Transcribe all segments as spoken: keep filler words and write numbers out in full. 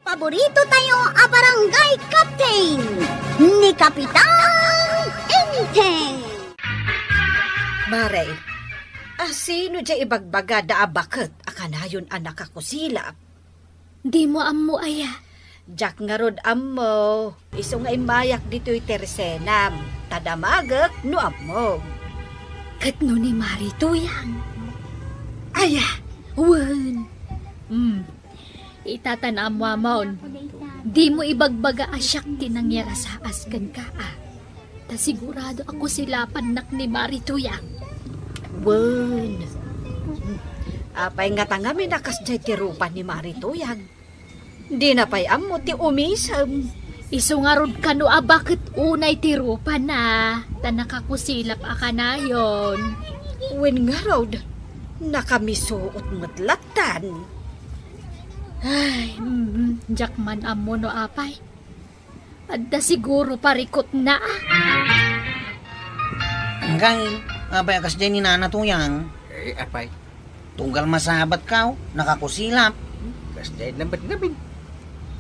Paborito tayo a barangay captain, ni Kapitan Enteng. Mare, asino diay ibagbaga da a baket a kanayon a nakakusilap? Dimo ammo aya? Diak ngarud ammo. Isu nga immayak ditoy tersenam, ta damagek no ammom. Ket no ni Mari Tuyang? Aya? Wen. Hmm. Ita ta naammoamon. Dimo ibagbaga a siak ti nangyarasaas kenka, a. Ta sigurado a kusilapannak ni Mari Tuyang. Wen. Apay ngata ngamin a kasdiay ti rupa ni Mari Tuyang? Dina pay ammo ti umisem. Isu ngarud kano a baket unay ti rupana, ta nakakusilap a kanayon. Wen ngarud, nakamisuot met lattan. Ay, mm, diak man ammo no apay. Adda siguro parikutna, a. Anggaw, apay a kasdiay ni Nana Tuyang? Eh, apay? Tunggal masabatkaw, nakakusilap. Kasdiay na met ngamin.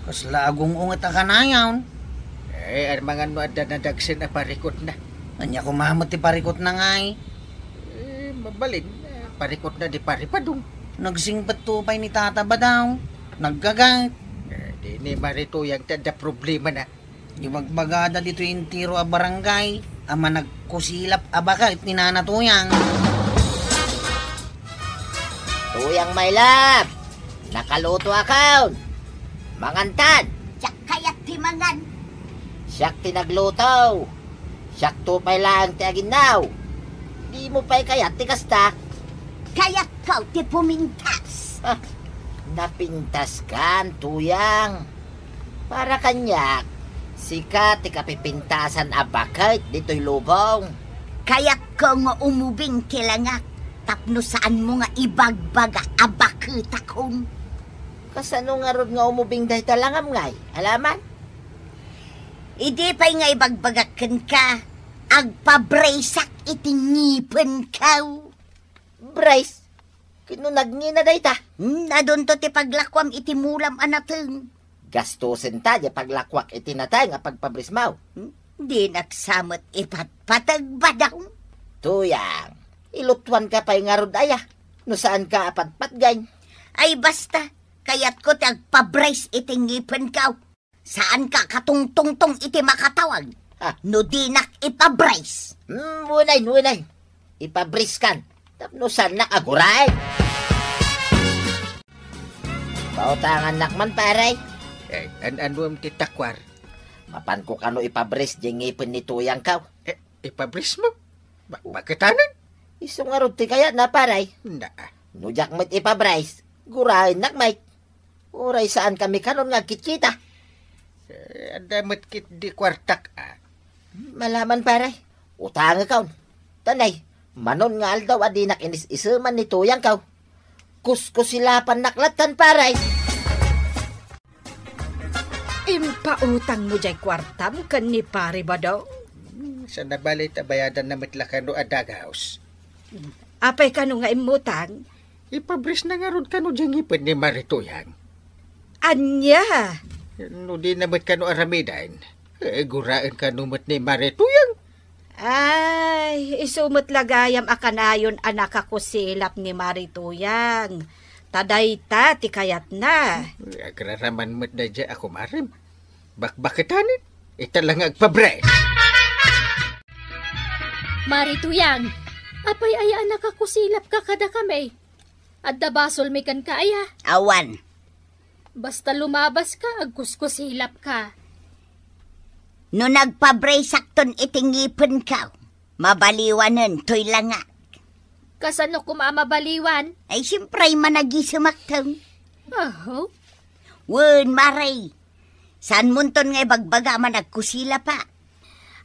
Kasla agung-unget a kanayon. Eh, armangan no adda nadagsen a parikutna. Ania koma met ti parikutna ngay? Eh, mabalin, eh, parikutna di Pari Padong. Nagsingpetto pay ni Tata Badaw. Naggagat. Eh, di ni Mari Tuyang ti adda problemana. Ibagbagada ditoy entero a barangay a managkusilap a baket ni Nana Tuyang. Tuyang, my love, nakalutoakon. Mangantan. Diak kayat ti mangan. Siak ti nagluto. Siakto pay laeng ti aginnaw. Dimo pay kayat ti kasta? Kayatko ti pumintas. Ah, napintaskan, Tuyang. Para kaniak, sika ti kapipintasan a baket ditoy lubong. Kayatko nga umubing ti langak tapno saanmo nga ibagbaga a baketakon. Kasano ngarud nga umubing dayta langam ngay, alaman? Idi pay nga ibagbagak kenka, agpabraceak iti ngipenko. Brace? Ket no nagngina dayta? Hmm, adunto ti paglakuam iti mulam a nateng. Gastosenta diay paglakuak iti nateng a pagpabracemo. Hmm, dinak sa met ipatpateg, Badaw. Tuyang, ilutuanka pay ngarud aya, no saanka a patpatgen. Ay basta, kayatko ti agpabrace iti ngipenko. Saanka katungtungtong iti makatawag. Ah. No dinak ipabrace. Hmm, unay, unay. Ipabracekan. Tapno saannak a guraen. Pautangannak man, pare. Eh, an-anuem ti takuar? Mapanko kano ipabrace diay ngipen ni Tuyangko? Eh, ipabracemo? Ba-, baketanen? Isu ngarud ti kayatna, pare. Na. No diak met ipabrace, guraennak met. Uray saankami kanon nga agkitkita. Eh, adda met ketdi kuartak, a. Malaman, pare. Utangekon. Tanay, manon nga aldaw a dinak inis-iseman ni Tuyangko. Kuskusilapannak lattan, pare. Impautangmo diay kuartam ken ni Pare Badong? Hmm, saan a bale ta bayadanna met la kano a dagaos. Apay kano nga immutang? Ipabracena ngarud kano diay ngipen ni Mari Tuyang. Ania? No dina met kano aramiden, eh, guraen kano met ni Mari Tuyang. Ay, isu met la gayam a kanayon a nakakusilap ni Mari Tuyang. Ta dayta ti kayatna. Agraraman met daydiay a kumarem. Bakbaketanen, ita la nga agpabrace. Mari Tuyang, apay aya a nakakusilapka kadakami? Adda basolmi kenka aya? Awan. Basta lumabaska, agkuskusilapka. No nagpabraceakton iti ngipenko, mabaliwanen toy langak. Kasano koma a mabaliwan? Ay, siempre, managisemakton. Aho? Wen, Mari. Saanmonton nga ibagbaga a managkusilapa?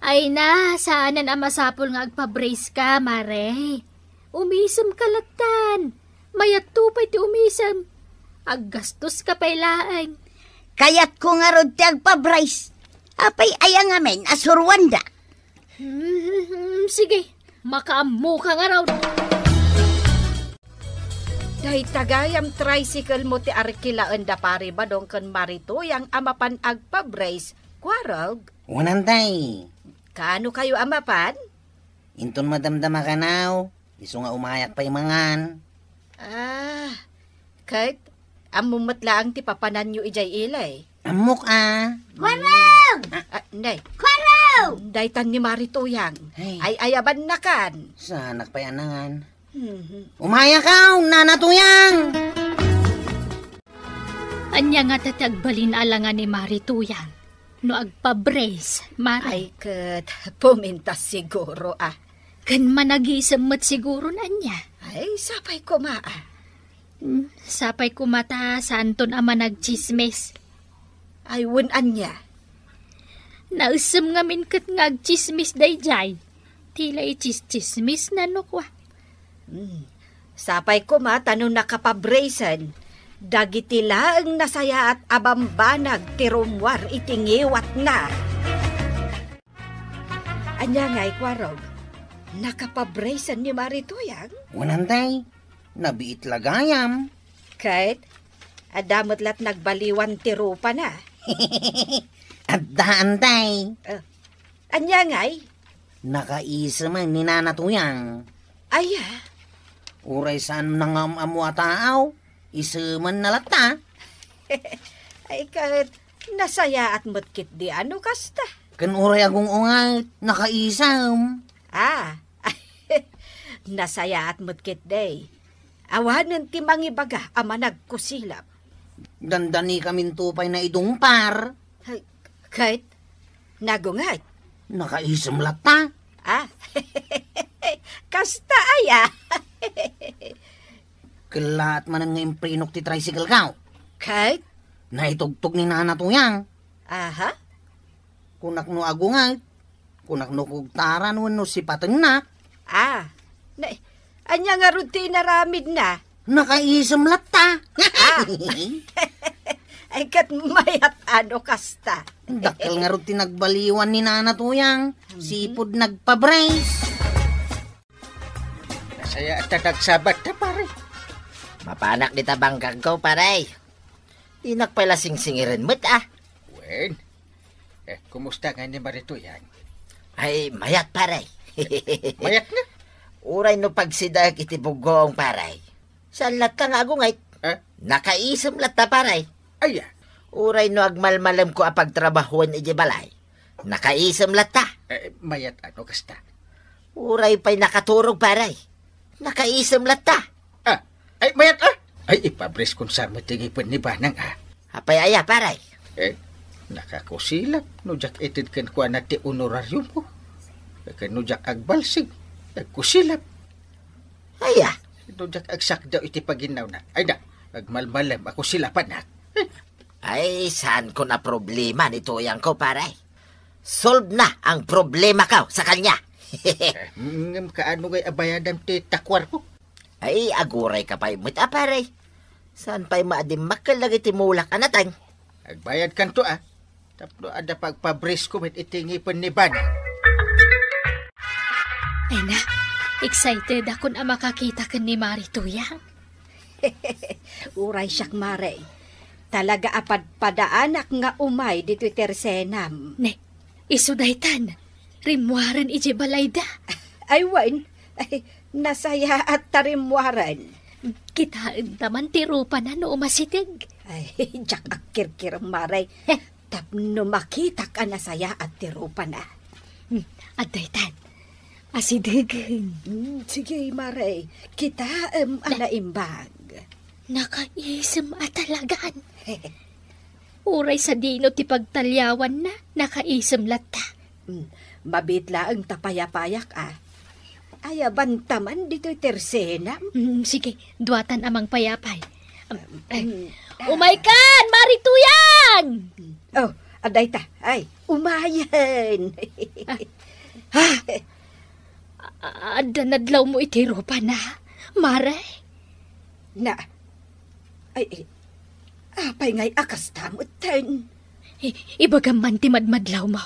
Ay na, saanen a masapul nga agpabraceka, Mare. Umisemka lattan. Mayatto pay ti umisem. Aggastoska pay laeng. Kayatko ngarud ti agpabrace. Apay aya ngamin a suruanda? Hmm, sige, makaammoka ngarud. Dayta gayam tricycle mo ti arkilaen da Pari Badong ken Mari Tuyang a mapan agpa-brace, Kuarog? Wen, Antay. Kaano kayo a mapan? Inton madamdama kanaw, isu nga umayak pay mangan. Ah, ket ammom met laeng ti papananyo idiay ili? Ammok a. Kuarog! Ah, ah, nay. Kuarog! Daytan ni Mari Tuyang. Ay. Ay, ayabannakan. Saanak pay a nangan. Mhm. Umayakaw, Nana Tuyang! Ania ngata ti agbalin a langa ni Mari Tuyang no agpa-brace, Mari? Ay, ket pumintas siguro, ah. Ken managisem met siguro, ania? Ay, sapay koma, ah. Hmm, sapay koma ta saanton a managtsismis. Ay, wen, ania? Naisem ngamin ket nga agtsismis daydiay. Ti la itsistsismis na no kua. Hmm. Sapay koma ta no nakapabracen, dagiti laeng nasayaat a bambanag ti rummuar iti ngiwatna. Ania ngay, Kuarog? Nakapabracen ni Mari Tuyang? Wen, Antay. Nabiit la gayam. Ket adda met la't nagbaliwan ti rupana. Adda, Antay. Eh, ania ngay? Nakaisem ni Nana Tuyang. Aya? Uray saan nangam-ammo a taaw, isemenna latta. Ay, ket nasayaat met ketdi a no kasta. Ken uray agung-unget, nakaisem. Ah, nasayaat met ketdi. Awanen ti mangibaga a managkusilap. Dandanikaminto pay naidungpar. Ay, ket nagunget. Nakaisem latta. Ah, kasta aya? Kellaat manen nga imprenok ti tricycle ko. Ket? Naitugtog ni Nana Tuyang. Aha? Kunak no agunget, kunak no kugtaran wenno sipatennak. Ah, na, ania ngarud ti inaramidna? Nakaisem latta. Ah. Ay, ket mayat a no kasta. Dakkel ngarud ti nagbaliwan ni Nana Tuyang. Mhm. Sipud nagpa-brace. Nasayaat ta nagsabat ta, pare. Mapanak dita bangkagko, pare. Dinak pay la singsingiren met, ah. Wen. Eh, kumusta ngay ni Mari Tuyang? Ay, mayat, pare. Mayat nga? Uray no pagsidaek iti buggoong, pare. Saan latta nga agunget? Eh? Nakaisem latta, pare. Aya? Uray no agmalmalemko a pagtrabahoen iti balay. Nakaisem latta. Eh, mayat a no kasta? Uray pay nakaturog, pare. Nakaisem latta. Ah, ay, mayat, ah! Ay, ipabrace kon sa met ti ngipen ni Banang, ah. Apay aya, pare? Eh, nakakusilap no diak ited kenkuana ti honorariumko. Eh, ken no diak agbalsig, agkusilap. Aya? No diak agsakdaw iti paginnawna. Ay na, agmalmalem a kusilapanak. Eh. Ay, saan ko na problema ni tuyangko, pare. Solve na ang problema ko sa kanya. Eh, ngem kaano ngay a bayadam ti takuarko? Ay, aguray ka pay met a, pare. Saan pay maadimmakkel dagiti mulak a nateng? Agbayadkanto, a. Tapno adda pagpabrisko met iti ngipen ni Bana. Ay na, excited akon a makakita ken ni Mari Tuyang. Uray siak, Mare. Talaga a padpadaanak nga umay ditoy tersenam. Ne, isu daytan. Rimmuaren idiay balayda. Ay, wen. Ay, nasayaat ta rimmuaren. Kitaenta man ti rupana no umasideg. Ay, diak agkirkirem, Mare. Tapno makitak a nasayaat ti rupana. Hmm, adda itan. Asidegen. Hmm, sige, Mare. Kitaem a naimbag. Nakaisem a talagan. Uray sadino ti pagtaliawanna, nakaisem latta. Hmm, mabiit laeng ta payapayak, a. Ayabanta man ditoy tersenam. Hmm, sige, duatan a mangpayapay. Em, eh, hmm. Umaykan, Mari Tuyang! Oh, adda ita. Ay, umayen. Ah. A-, adda nadlawmo iti rupana, Mare? Na, ay, ay, apay ngay a kasta metten? I-, ibagam man ti madmadlawmo.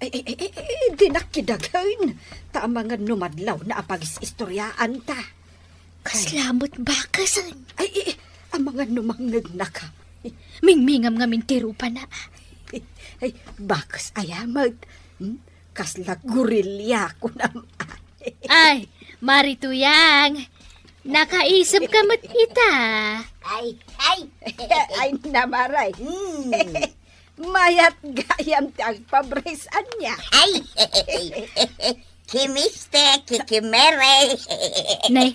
Ay, ay, ay, ay, ay, dinak kidagen. Ta amangan no madlawna a pagis-istoriaanta. Kasla met bakesen. Ay, ay, ay, amangan no mangngegnaka. Mingmingam ngamin ti rupana. Ay, bakes aya met. Hmm? Kasla gorilya, kunam. Ay, Mari Tuyang, nakaisem ka met ita. Ay, ay. Ay, namaray. Hmm. Mayat gayam ti agpabris ania. Ay, ki Mister, ki, ki Mary. Nay,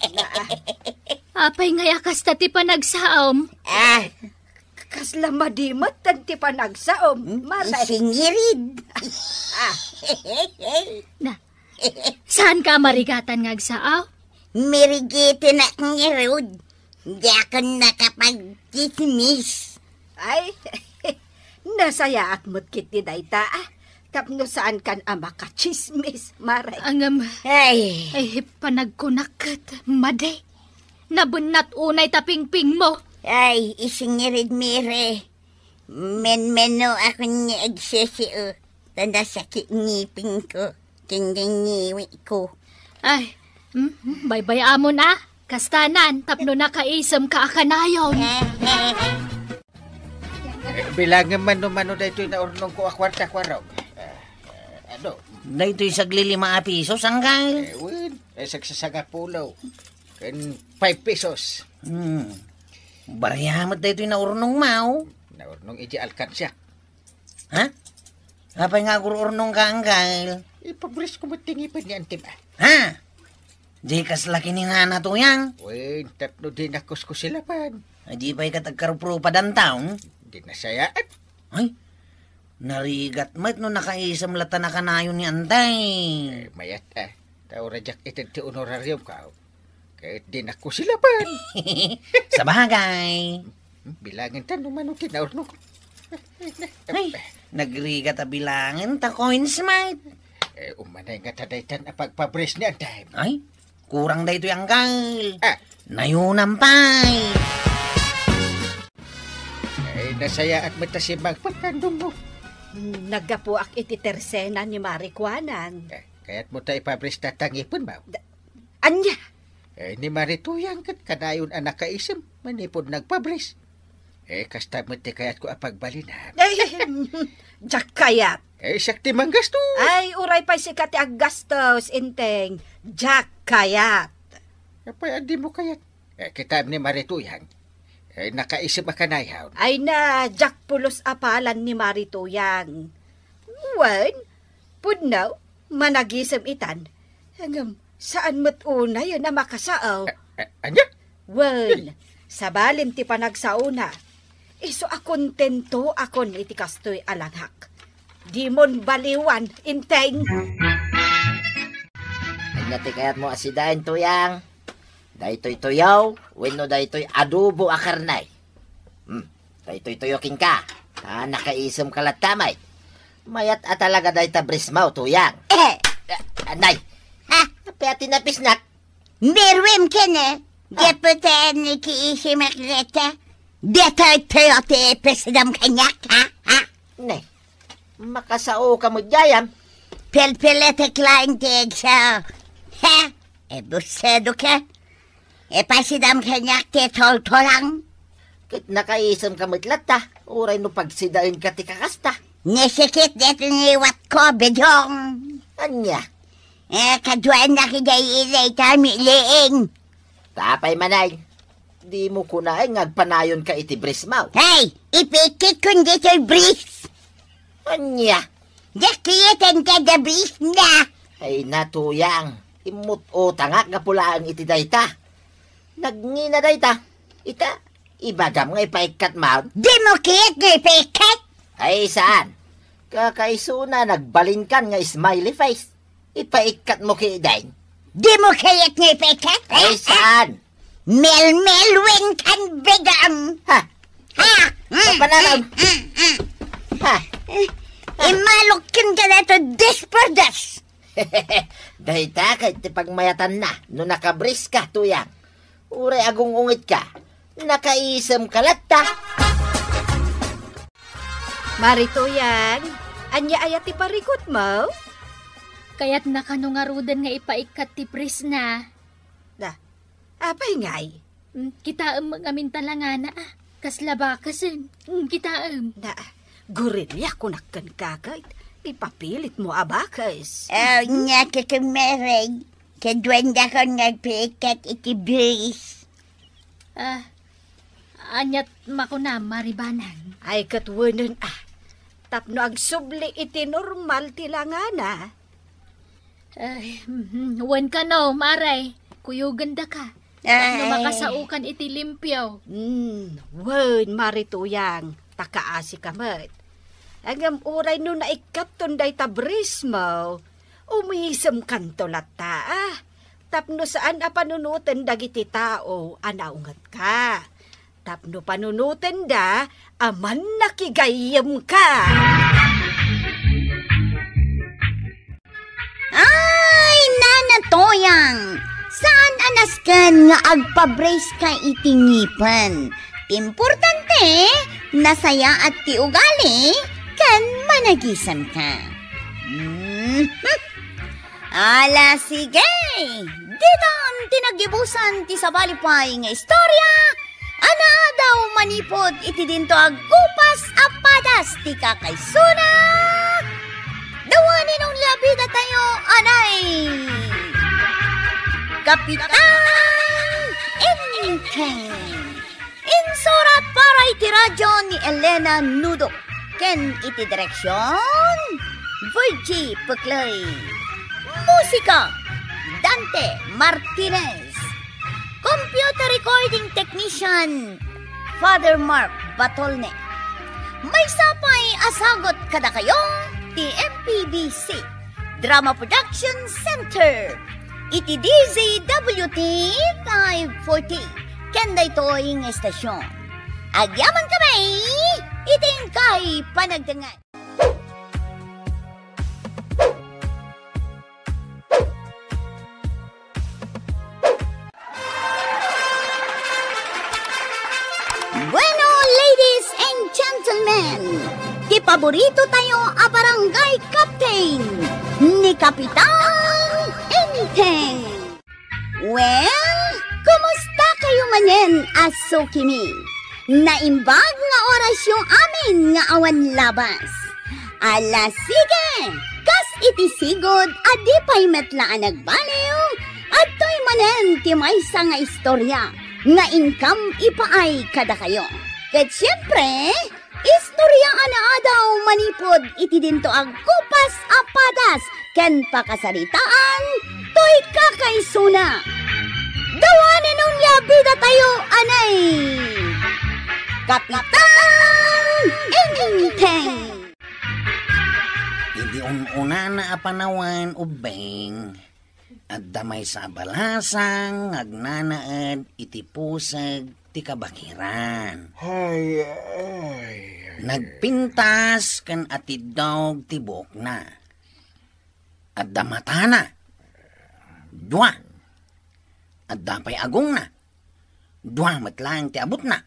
apay ngay a kasta ti panagsaom? Ah. Kasla madimet ti panagsaom, hmm, Mare. Isingirid. Ah. Na, saan ka marigatan nga agsao? Mirigitinak ngarud. Diakon nakapagtsismis. Ay, nasayaat met ketdi dayta, ah. Tapno saan kan a makatsismis, Mare. Ngem, ay, ay, panagkunak ket madi. Nabennat unay ta pingpingmo. Ay, isingirid, Mire. Menmeno akon nga agseseo, ta nasakit ngipin ko, ken ngiwit ko. Ay, mm, mm, baybay-amon a. Kastanan, tapno nakaisem ka a kanayon. Eh, eh. Eh, bilangen man no mano daytoy naurnong ko a kuarta, Kuarog. Eh, eh, ano? Daytoy saglilima a pisos, anggal. Eh, wen, eh, sagsasangapulo. Ken five pesos. Hmm. Bariya met daytoy naurnong, maw. Naurnong iti alkansya. Ha? Apay nga agur-urnong ka, anggal? Ipabris ko met ti ngipin ni Antim, ah. Ha? Di kasla kininana, Tuyang? Wen, tapno di nakuskusilapan. Ay, di pay kat agkaruprupadan taon? Di nasayaat. Ay, narigat met no nakaisem latta a kanayon ni Antay. Eh, mayat, ah. Ta uray diak ited ti honorarium ko. Ket di nakusilapan. Sabagay. Hmm, bilangen ta no mano ti naurnong. Ay, nagrigat a bilangen ta coins met. Eh, umanay nga ta daytan a pagpabris ni Antay. Ay, kurang daytoy, anggal. Ah. Nayunam pay. Ay, nasayaat met ta simmangpet, tandong mo. Hmm, naggapuak iti tersena ni Mari Kuanan. Eh, kayat mo ta ipabris ta tangipen, maw? Da-, anya? Eh, ni Mari Tuyang ket kanayon a nakaisem manipud nagpabris. Eh, kasta met ti kayatko a pagbalinam. Ay, diak kayat. Eh, siak ti manggasto. Ay, uray pay sika ti aggastos, Enteng. Diak kayat. Apay a dimo kayat? Eh, kitam ni Mari Tuyang. Eh, nakaisem a kanayon. Ay na, diak pulos a palan ni Mari Tuyang. Wen, pudno, managisem itan. Ngem, saan met unay a makasao. Eh, eh, anya? Wen, sabalin ti panagsaona. Isu a kontento akon iti kastoy a langak. Dimon baliwan, Enteng. Ania ti kayatmo a sidaen, Tuyang? Daytoy tuyo wenno daytoy adobo a karne? Hmm, daytoy tuyo kenka. Ta nakaisem ka latta met. Mayat a talaga dayta brismo, Tuyang. Eh! Ah, anay! Ha? Apay a ti napisnak? Meruem ken, eh. Ah. Gapu ta nakiisemak latta. Daytoy tuyo ti ipasidam kaniak, ha? Ha? Ne. Makasaoka met gayam. Pelpeletek laeng ti egsa. Ha? Ebussedo ka? Ipasidam kaniak ti toltolang. Ket nakaisemka met latta, uray no pagsidaenka ti kakasta. Nasikit daytoy ngiwatko, Bedong. Ania? Eh, kaduaennak idiay ilayta, Miling. Apay manen? Dimo kunaen nga agpanayonka iti brismo. Hey! Ipikkitkon ditoy bris! Ania? Diak kayat ti brisna. Ay, Tuyang, immut-utangak gapu laeng iti dayta. Nagngina dayta. Ita, ibagam nga ipaikkatmon. Dimo kayat nga ipaikkat? Ay, saan? Kakaisuna, nagbalinkan nga smiley face. Ipaikkatmo kadi. Dimo kayat nga ipaikkat? Ay, saan? Melmelwenkan, Bedong. Ha? Ha? Kapananam. Ha? Eh, imalukkan ka na to, disperdas. Dayta ket ti pagmayatanna no nakabriska, Tuyang. Uray agung-ungetka, nakaisemka latta. Mari Tuyang, ania aya ti parikutmo? Kayatna kano ngaruden nga ipaikkat ti brisna. Da, Apay ngay? Mm, kitaem ngamin ta langana, ah. Kasla bakasen. Mm, kitaem. Na, gorilla kunak kenka ket ipapilitmo a bakes. Aw, nia, Kikimmereng. Kaduan dakon nga agpiikkat iti bris. Ah, aniat makuna, Mari Banang? Ay, ket wenen, ah. Tapno agsubli iti normal ti langana. Ay, mhm. Wen kano, Mare. Kuyogendaka. Tapno Ay. makasaokan iti limpio. Mm, wen, Mari Tuyang, ta kaasika met. Ngem uray no naikkatton dayta brismo, umisemkanto latta, ah. Tapno saan a panunoten dagiti tao a naungetka. Tapno panunotenda a mannakigayyemka. Ay, Nana Toyang! Saan a nasken nga agpabris ka iti ngipen. Ti importante, nasayaat ti ugali ken managisemka. Mhm. Ala, sige! Ditan ti naggibusan ti sabali pay nga istorya a naadaw manipud iti dinto a gupas a padas ti kakaisuna. Dawanen unli a bida tayo, anay! Kapitan Enteng. Insurat para iti radyo ni Elena Nudo ken iti direksion, Virgie Peclay. Musika, Dante Martinez. Computer recording technician, Father Mark Batolne. Maysa pay a sagut kadakayo ti M P B C Drama Production Center iti D Z W T five forty ken daytoy nga estasyon. Agyaman kami iti inkay panagdengngeg. Bueno, ladies and gentlemen, ti paborito tayo a barangay captain, ni Kapitan Enteng. Well, kumusta kayo manen a sukimi? Naimbag nga orasyo amin nga awan labas. Ala, sige! Kas iti sigud a di pay met la a nagbaliw, adtoy manen ti maysa nga istorya nga inkam ipaay kadakayo. Ket siempre, istorya a naadaw manipud iti dinto a gupas a padas ken pakasaritaan toy kakaisuna. Dawanen unli a bida tayo, anay! Kapitan Enteng! Idi un-unana a panawen, ubbing, adda maysa a balasang nga agnanaed iti puseg ti kabakiran. Ay, ay, ay. Nagpintas ken atiddog ti buokna. Adda matana. Dua. Adda pay agongna. Dua met laeng ti abutna.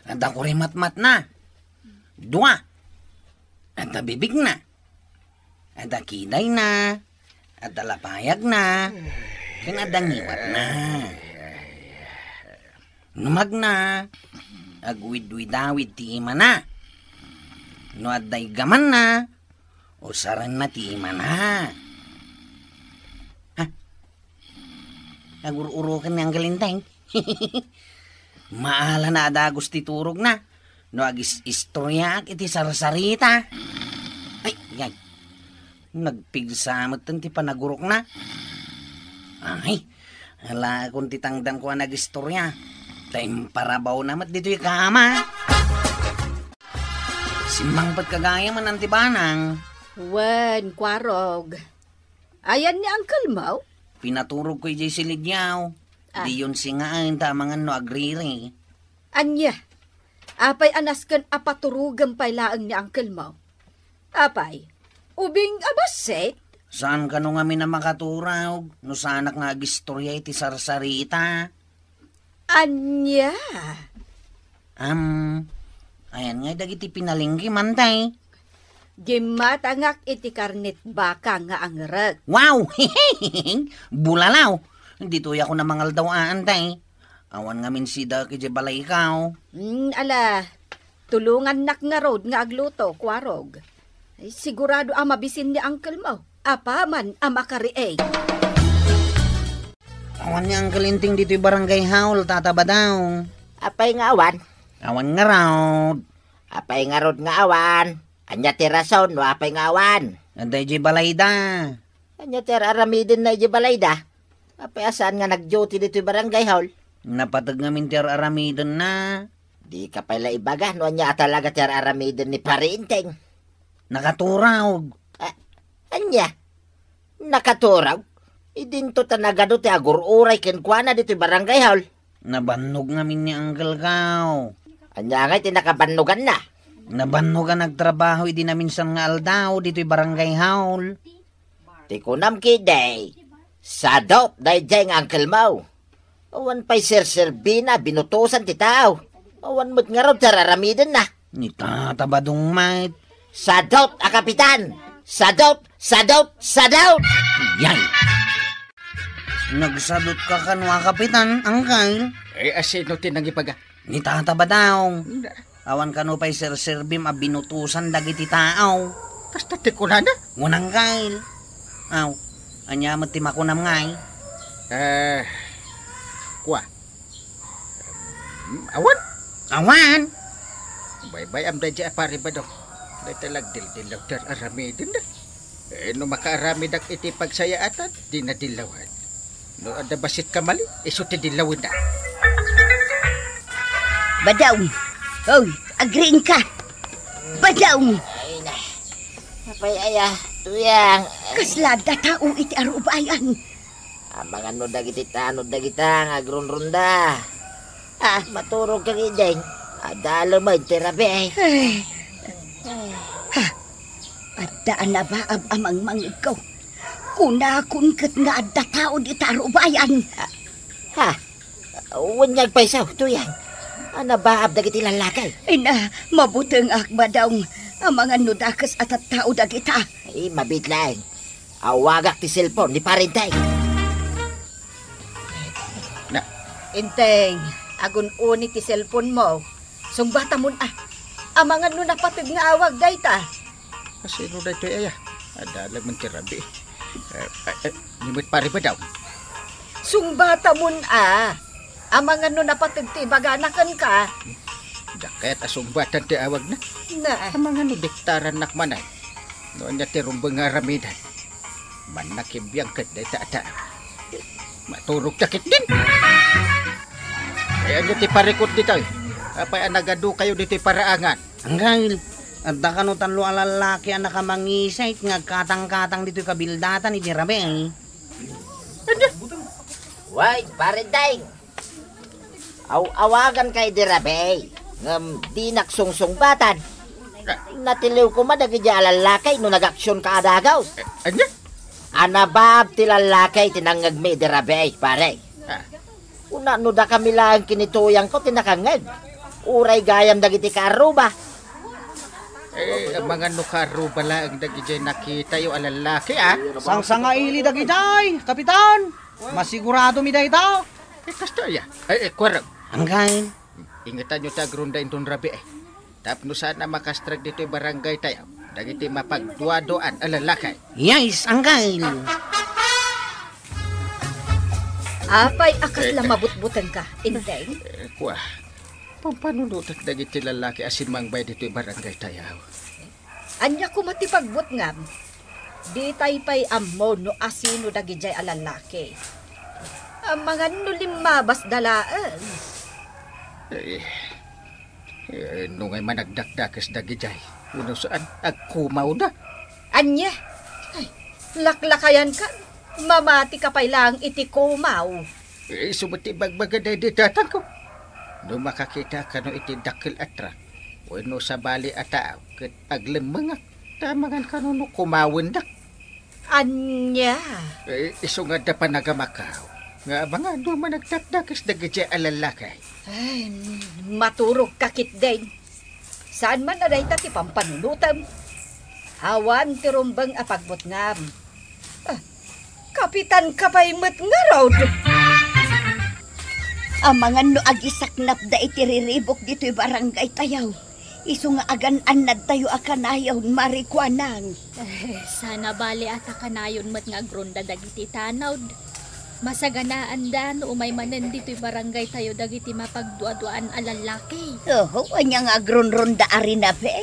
Adda kurimatmatna. Dua. Adda bibigna. Adda kidayna. Adda lapayagna. Ken adda ngiwatna. No magna, agwidwidawid ti imana. No adda iggamanna, usarenna ti imana. Ha? Agur-uroken ni Uncle Enteng. Maalana a dagus ti turogna no agis-istoryaak iti sarsarita. Ay, ay. Nagpigsa met ti panagurokna. Ay, alaekon ti tangdanko a nagistorya. Ta imparabawna met ditoy kama. Simmangpet ka gayam, Auntie Banang. Wen, Kuarog. Ayan ni Uncle mo? Pinaturogko idiay silidiaw. Ah. Diyon singaen ta amangan no agriri. Ania? Apay a nasken a paturogem pay laeng ni Uncle mo? Apay, ubing a bassit? Saan kano ngamin a makaturog no saanak nga agistorya iti sarsarita? Ania? Am, ayan nga dagiti pinalengke, Mantay. Gimmatangak iti karnet baka nga angerek. Wow! Bulalaw! Ditoy ako namangaldaw, Antay. Awan ngamin sidaek idiay balaykaw. Mm, ala, tulongannak ngarud nga agluto, Kuarog. Ay, sigurado a mabisin ni uncle mo. Apaman a makariig. Awan ni Uncle Enteng ditoy barangay hall, Tata Badaw. Apay nga awan? Awan ngarud. Apay ngarud nga awan? Ania ti rason no apay nga awan? Adda idiay balayda. Ania ti ar-aramidenna idiay balayda? Apay a saan nga nag-duty ditoy barangay hall? Napateg ngamin ti ar-aramidenna. Dika pay la ibaga no ania a talaga ti ar-aramiden ni Pari Enteng. Nakaturog. Ah, ania? Nakaturog? Idinto ta nagadu ti agur-uray kenkuana ditoy barangay hall. Nabannog ngamin ni Uncle Kao. Ania ngay ti nakabannoganna? Nabannog a nagtrabaho idi naminsan nga aldaw ditoy barangay hall. Ti kunam ketdi, sadot daydiay nga uncle mo. Awan pay serserbina, binutosan ti tao. Awan met ngarud ti ar-aramidenna. Ni Tata Badong met. Sadot a kapitan! Sadot! Sadot! Sadot! Yay! Nagsadot ka kano a kapitan, Uncle? Eh, asino ti nangibaga? Ni Tata Badong. Awan kano pay serserbim a binutosan dagiti tao. Kasta ti kunana? Wen, Uncle. Aw, ania met ti makunam ngay? Eh, kua. Hmm, awan? Awan? Baybay-am daydiay a Pari Badong. Dayta la agdildilaw ti ar-aramidenda. Eh, no makaaramidak iti pagsayaatan, di nadillawan. No adda bassit kamali, isu ti dillawenna. Badong! Hoy, agriingka! Badong! Ay, na. Apay aya, Tuyang. Kasla adda tao iti arubayan. Amangan no dagiti tanod dagita nga agrunrunda. Ah, maturog ka, Gideng. Adda laeng ti rabii. Ay. Ha? Adda a nabaab a mangmangegko. Kunakon ket nga adda tao dita arubayan. Ah, ha? Wen nga agpayso, Tuyang. A nabaab dagiti lallaki. Ina, mabutengak, Badong. Amangan no dakes a tattao dagita. Ay, mabiit laeng. Awagak ti cellphone ni Pari Enteng. Na. Enteng, agun-uni ti cellphone mo. Sungbatamon a. Amangan no napateg nga awag dayta. Asino daytoy aya? Adda laeng ti rabii. Eh, eh, eh, ni met Pari Badong. Sungbatamon a. Amangan no napateg ti ibagana kenka. Dakket a sungbatan ti awagna. Na. Amangan no diktarannak manen. No ania ti rumbeng nga aramiden. Mannakibiang ket dayta a tao. Maturogta ketdin. Ay, ania ti parikut ditoy? Apay a nagadukayo ditoy paraangan? Anggail, adda kano tallo a lallaki a nakamangisay nga agkatangkatang ditoy kabildatan iti rabii. Ania? Way, Pare Deng. Aw-awaganka idi rabii, ngem dinak sungsungbatan. Natiliw koma dagiti a lallaki no nagaksionka a dagus. Eh, ania? A nabaab ti lallaki ti nangngegmi idi rabii, pare. Ah. Kuna no dakami laeng ken ni Tuyangko ti nakangngeg. Uray gayam dagiti kaarruba. Eh, amangan no kaarruba laeng dagidiay nakitayo a lallaki, ah. Sangsangaili dagidiay, Kapitan. Masiguradomi dayta. Eh, kasta aya. Ay, eh, kuarem. Anggain. Ingetanyo ti agrunda inton rabii, eh. Tapno saan a makastrek ditoy barangay tayo dagiti mapagduaduaan a lallaki. Yes, anggain. Apay a kasla Eh, mabutbutengka, Inteng? Eh, kua, pampanunotek dagiti lallaki a simmangbay ditoy barangay tayo. Ania koma ti pagbutngam? Ditay pay ammo no asino dagidiay a lallaki. Amangan no limmabasda laeng. Eh, eh, no ngay managdakdakes dagidiay, wenno saan, agkumawda. Ania? Ay, laklakayankan, mamatika pay laeng iti kumaw. Eh, isu met ti ibagbaga daydi tatangko. No makakita kano iti dakkel a truck, wenno sabali a tao, ket aglemmengak, ta amangan kano no kumawendak. Ania? Eh, isu nga adda panagamakaw. Nga amangan no managdakdakes dagidiay a lallaki. Ay, maturogka ketdin. Saan man a dayta ti pampanunotem. Awan ti rumbeng a pagbutngam. Ah, kapitanka pay met ngarud. Amangan no agisaknapda iti riribuk ditoy barangay tayo. Isu nga agan-annadtayo a kanayon, Mari Kuanang. Eh, sana bali a ta kanayon met nga agronda dagiti tanod. Masaganaanda no umay manen ditoy barangay tayo dagiti mapagduaduaan a lallaki. Oho, ania nga agronronda a rinabi?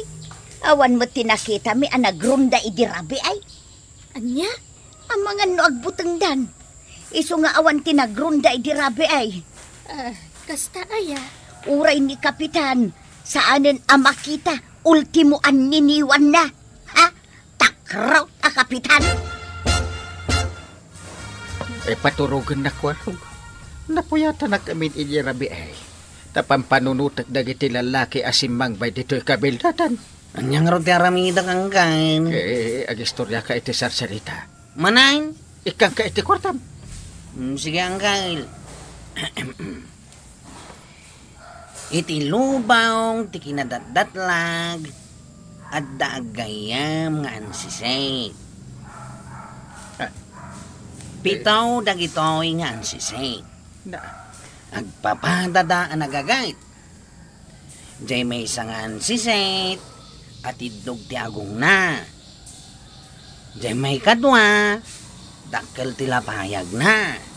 Awan met ti nakitami a nagronda idi rabii. Ania? Amangan no agbutengdan. Isu nga awan ti nagronda idi rabii. Ah, kasta aya? Uray ni Kapitan, saanen a makita, ultimo anniniwanna. Ha? Takraw a Kapitan? Ipaturogennak, Kuarog. Napuyatanak amin idi rabii. Ta pampanunotek dagiti lallaki a simmangbay ditoy kabildatan. Ania ngarud ti aramidek, Angkel? Eh, agistoriaka iti sarsarita. Manen? Ikkanka iti kuartam. Mm, sige, Angkel. Iti lubong ti kinadatdatlag, adda aggayyem nga ansisik. Ah. Pito dagitoy nga ansisik. Na. Agpapadada a nagaget. Diay maysa nga ansisik, atiddog ti agongna. Diay maikadua, dakkel ti lapayagna.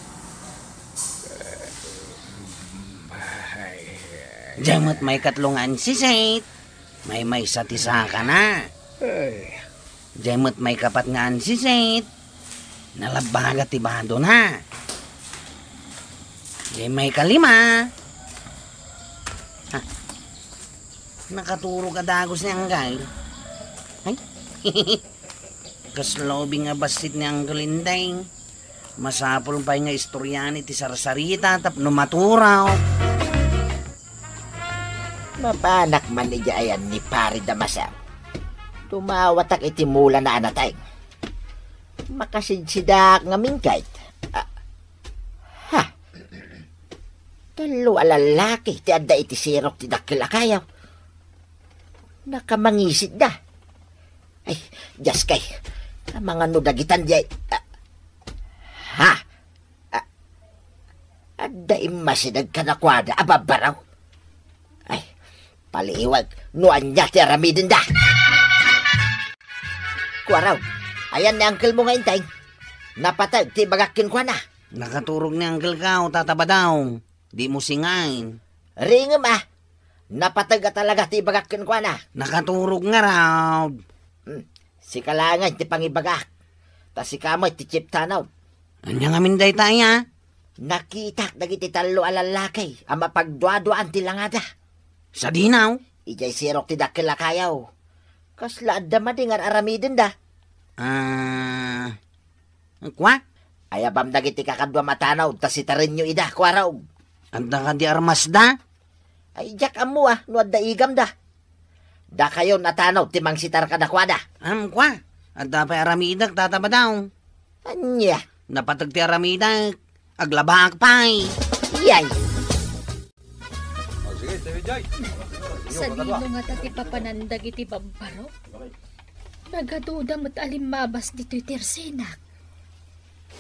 Diay met maikatlo nga ansisik, maymaysa ti sakana. Ay. Diay met maikapat nga ansisik, nalabbaga ti badona. Diay maikalima. Ah, nakaturog a dagus ni Angkel. Ay, kasla ubing a bassit ni Angkel Indeng. Masapul pay nga istorian iti sarsarita tapno maturog. Mapanak man idiay ayan ni Pari Damaseo. Tumawatak iti mulana a nateng. Makasidsidak ngamin ket. Ah, ha? Tallo a lallaki ti adda iti sirok ti dakkel a kayo. Nakamangisitda. Ay, diaskay. Amangan no dagitan diay. Ah, ha? Ah, adda immasideg kadakuada a babbaraw. Ay, paliiwag no ania ti aramidenda. Kuaraw, ayan ni angkelmo nga inteng. Napateg ti ibagak kenkuana. Nakaturog ni angkelko, Tata Badong. Dimo singaen. Ringem a. Napateg a talaga ti ibagak kenkuana. Nakaturog ngarud. Hmm. Sika laengen ti pangibagak. Ta sika met ti chief tanod. Ania ngamin dayta aya? Nakitak dagiti tallo a lallaki a mapagduaduaan ti langada. Sadino? Idiay sirok ti dakkel a kayo. Kasla adda madi nga ar-aramidenda. Ah, kua? Ayabam dagiti kakaduam a tanod ta sitarenyo ida, Kuaraw. Adda kadi armasda? Ay, diak ammo a no adda igamda. Dakayo a tanod ti mangsitar kadakuada. Am, kua? Adda pay aramidek, Tata Badong. Ania? Napateg ti aramidek. Aglabaak pay. Iyay. Sadino ngata ti papanan dagiti babbaro? Nagaduda met a limmabas ditoy tersenak.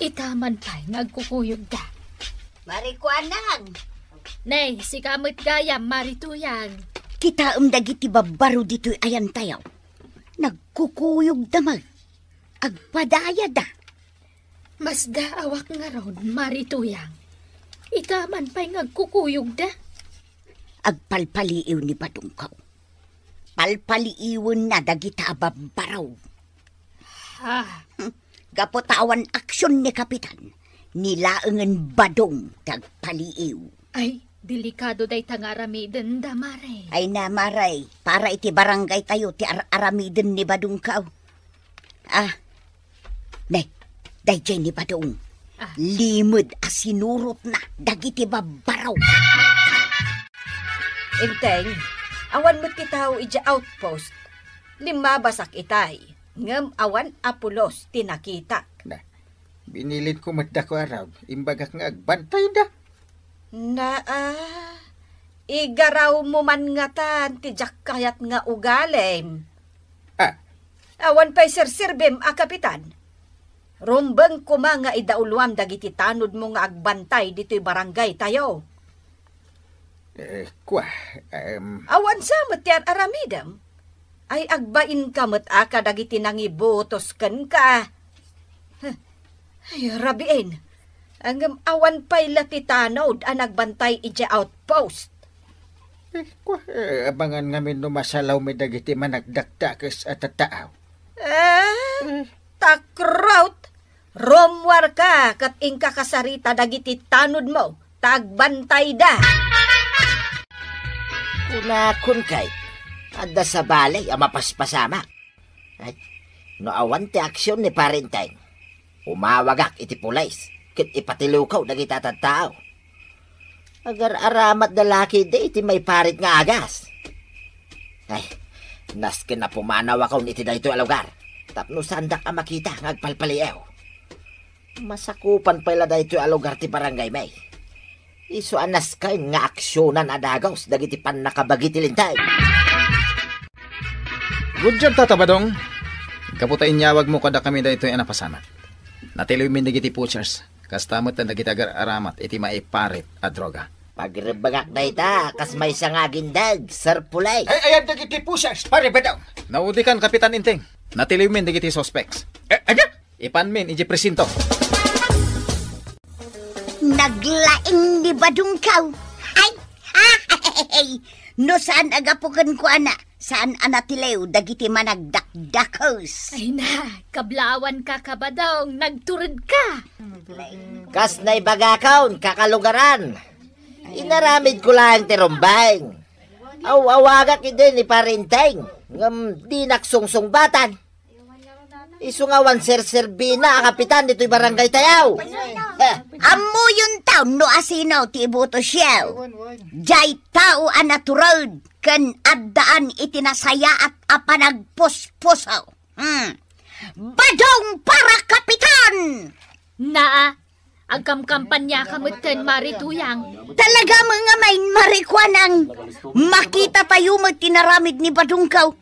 Ita man pay nga agkukuyogda. Mari Kuanang! Nay, sika met gayam, Mari Tuyang. Kitaem dagiti babbaro ditoy ayantayo. Nagkukuyogda met. Agpadayada. Masdaawak ngarud, Mari Tuyang. Ita man pay nga agkukuyogda. Agpalpaliiw ni Badongko. Palpaliiwenna dagita a babbaro. Ha? Gapu ta awan aksyon ni Kapitan, ni laengen Badong ti agpaliiw. Ay, delikado dayta nga aramidenda, Mare. Ay na, Mare, para iti barangay tayo ti ar-aramiden ni Badongko. Ah, ne, daydiay ni Badong. Ah. Limed a sinurotna dagiti babbaro. Inteng, awan met ti tao idiay outpost. Limmabasak itay, ngem awan a pulos ti nakitak. Na, binilinko met da, Kuaraw, imbagak nga agbantayda. Na, ah, igarawmo man ngatan ti diak kayat nga ugalim. Ah. Awan pay serserbim a kapitan. Rumbeng koma nga idauloam dagiti tanodmo nga agbantay ditoy barangay tayo. Eh, kwa, em. Awan sa met ti ar-aramidem? Ay, agbainka met a kadagiti nangibutos kenka. Huh. Ay, rabiin. Ngem awan pay la ti tanod a nagbantay idiay outpost. Eh, kwa, eh, abangan ngamin no masalawmi dagiti managdakdakes a tattao. Eh, eh. Takrot! Rummuarka ket inka kasarita dagiti tanodmo, ta agbantayda. Kunakon kay, adda sabali a mapaspasamak. Ay, no awan ti aksion ni Pare Enteng, umawagak iti pulis ket ipatiliwko dagiti tattao. Agar-aramatda la ketdi iti maiparit nga agas. Ay, nasken a pumanawakon iti daytoy a lugar tapno saandak a makita nga agpalpaliiw. Masakupan pay la daytoy a lugar ti barangaymi. Isu a nasken nga aksionan a dagus dagiti pannakabagi ti Linteg. Good job, Tata Badong. Gapu ta inyawagmo kadakami daytoy a napasamak. Natiliwmin dagiti pushers, kasta met dagiti agar-aramat iti maiparit a droga. Pagrebbengak dayta, kas maysa nga agindeg, Sir Pulay. Ay, ayan dagiti pushers, Pare Badong. Naudikan, Kapitan Enteng. Natiliwmin dagiti suspects. Eh, ano? Ipanmin idiay presinto. Naglaing ni Badongko. Ay! Ay! No saan a gapu kenkuana, saan a natiliw dagiti managdakdakes. Ay na, kablaawanka, Kabadong, nagturedka. Kas naibagakon, kakalugaran. Inaramidko laeng ti rumbeng. Aw-awagak idi ni Pare Enteng, ngem dinak sungsungbatan. Isu nga awan serserbina a kapitan ditoy barangay tayo. Heh. Ammoyontaw no asino ti ibutos yaw. Diay tao a natured ken addaan iti nasayaat a panagpuspuso. Hmm. Badong para kapitan! Naa, agkamkampanyaka metten, Mari Tuyang. Talaga met nga main, Mari Kuanang. Makita tayo met ti naramid ni Badongko.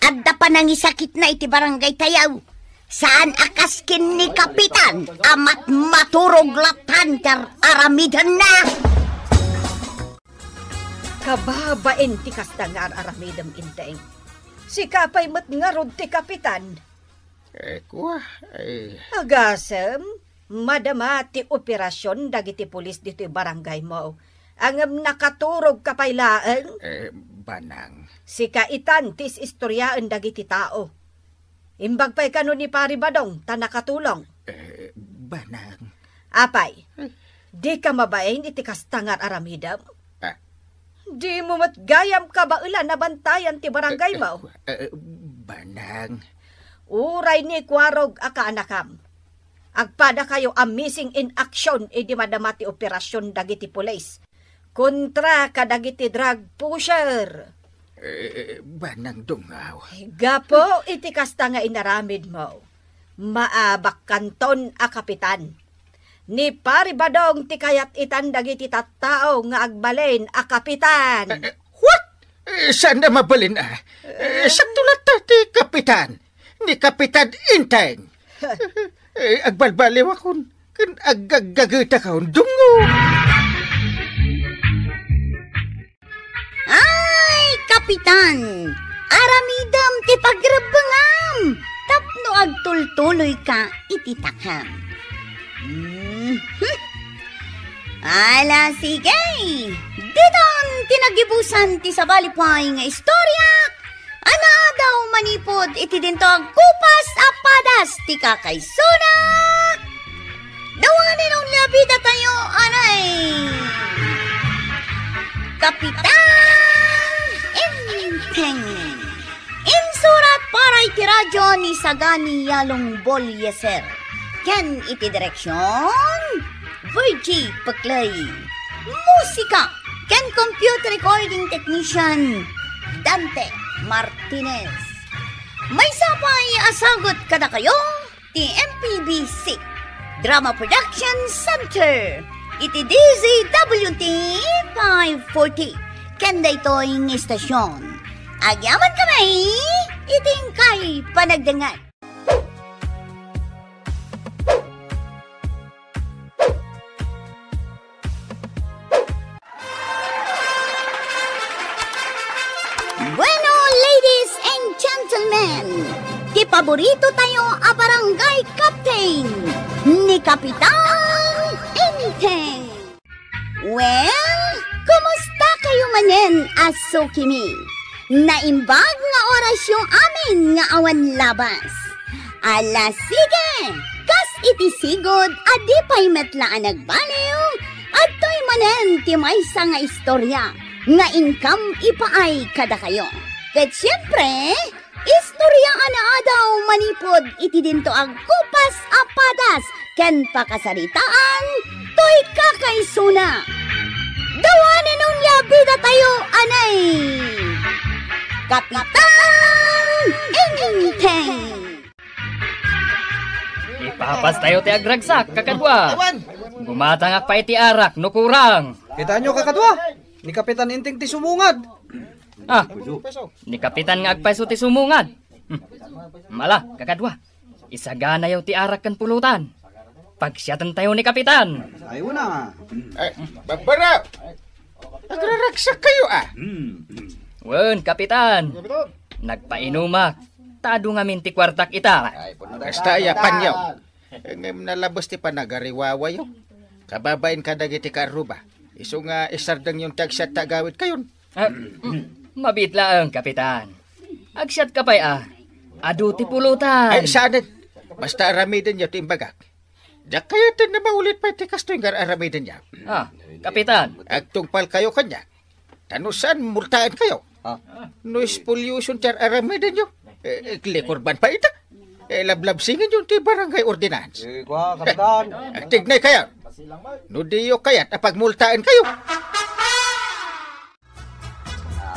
Adda panangisakitna iti barangay tayo. Saan a kas ken ni Kapitan a matmaturog latta ti ar-, aramidenna. Kababain ti kasta nga ar-aramidem, Enteng. Sika pay met ngarud ti kapitan. Eh, kua, eh. Agasem, madama ti operasion dagiti pulis ditoy barangaymo. Ngem nakaturogka pay laeng? Eh, banang. Sika itan ti is-istoriaen dagiti tao. Imbag pay kano ni Pari Badong ta nakatulong. Eh, banang. Apay, eh, dika mabain iti kasta nga ar-aramidem? Ah. Dimo met gayam kabaelan a bantayan ti barangaymo? Eh, eh, banang. Uray ni Kuarog a kaanakam. Agpadakayo a missing in action idi madama ti operasion dagiti pulis kontra kadagiti drug pusher. Eh, banang dungaw. Gapu iti kasta nga inaramidmo, maabakkanton a kapitan. Ni Pari Badong ti kayat itan dagiti tattao nga agbalin a kapitan. Eh, eh, what? Eh, saan a mabalin a? Eh, sakto latta ti kapitan. Ni Kapitan Enteng. Eh, agbalbaliwakon ken aggaggagetakon, dungo. Ay, Kapitan! Aramidem ti pagrebbengam tapno agtultuloyka iti takam. Mhm. Ala, sige! Ditan ti nagibusan ti sabali pay nga istorya a naadaw manipud iti dinto agkupas a padas ti kakaisuna. The one and only a bida tayo, anay, Kapitan Enteng. Insurat para iti radyo ni Sagani Yalong Bolieser. Ken iti direksion, Virgie Peclay. Musika ken computer recording technician, Dante Martinez. Maysa pay a sagut kadakayo ti M P B C Drama Production Center iti D Z W T five forty ken daytoy nga istasyon. Agyaman kami iti inkay panagdengngeg. ti paborito tayo a barangay captain, ni Kapitan Enteng. Well, kumusta kayo manen a sukimi? Naimbag nga orasyo amin nga awan labas. Ala, sige! Kas iti sigud a di pay met la a nagbaliw, adtoy manen ti maysa nga istorya nga inkam ipaay kadakayo. Ket siempre, istoryaan a daw manipud iti dinto agkupas a padas ken pakasaritaan toy kakaisuna. Dawanen onia bidatayo anay Kapitan Enteng. Ipapas tayo ti agragsak, kakadua. Awan. Gumatangak pay ti arak no kurang. Kitaenyo, kakadua, ni Kapitan Enteng ti sumungad. Ah, ni Kapitan nga agpayso ti sumungad. Hmm. Mala, kakadua. Isaganayo ti arak ken pulutan. Pagsiatentayo ni Kapitan. Ay, una. Eh, babbara! Agraragsak kayo, ah. Wen, Kapitan. Nagpainumak. Ta adu ngamin ti kuartak ita. Basta aya, panyaw. Ngem nalabes ti panagariwawayo. Kababain kadagiti kaarruba. Isu nga isardengyon ti agsiat ta agawid kayon. Ah, mm, mabiit laeng, Kapitan. Agsiatka pay, ah. Adu ti pulutan. Ay, saanen. Basta aramidenyo ti imbagak. Diak kayaten a maulit pay ti kastoy nga ar-aramidenyo. Ah, Kapitan. Agtungpalkayo kaniak. Ta no saan, multaenkayo. Ah. No spoliation ti ar-aramidenyo, eh, eh, likurban pay ita. Eh, lablabsingenyo ti barangay ordinance. Eh, kua, Kapitan. Agtignay kayo. No diyo kayat a pagmultaenkayo.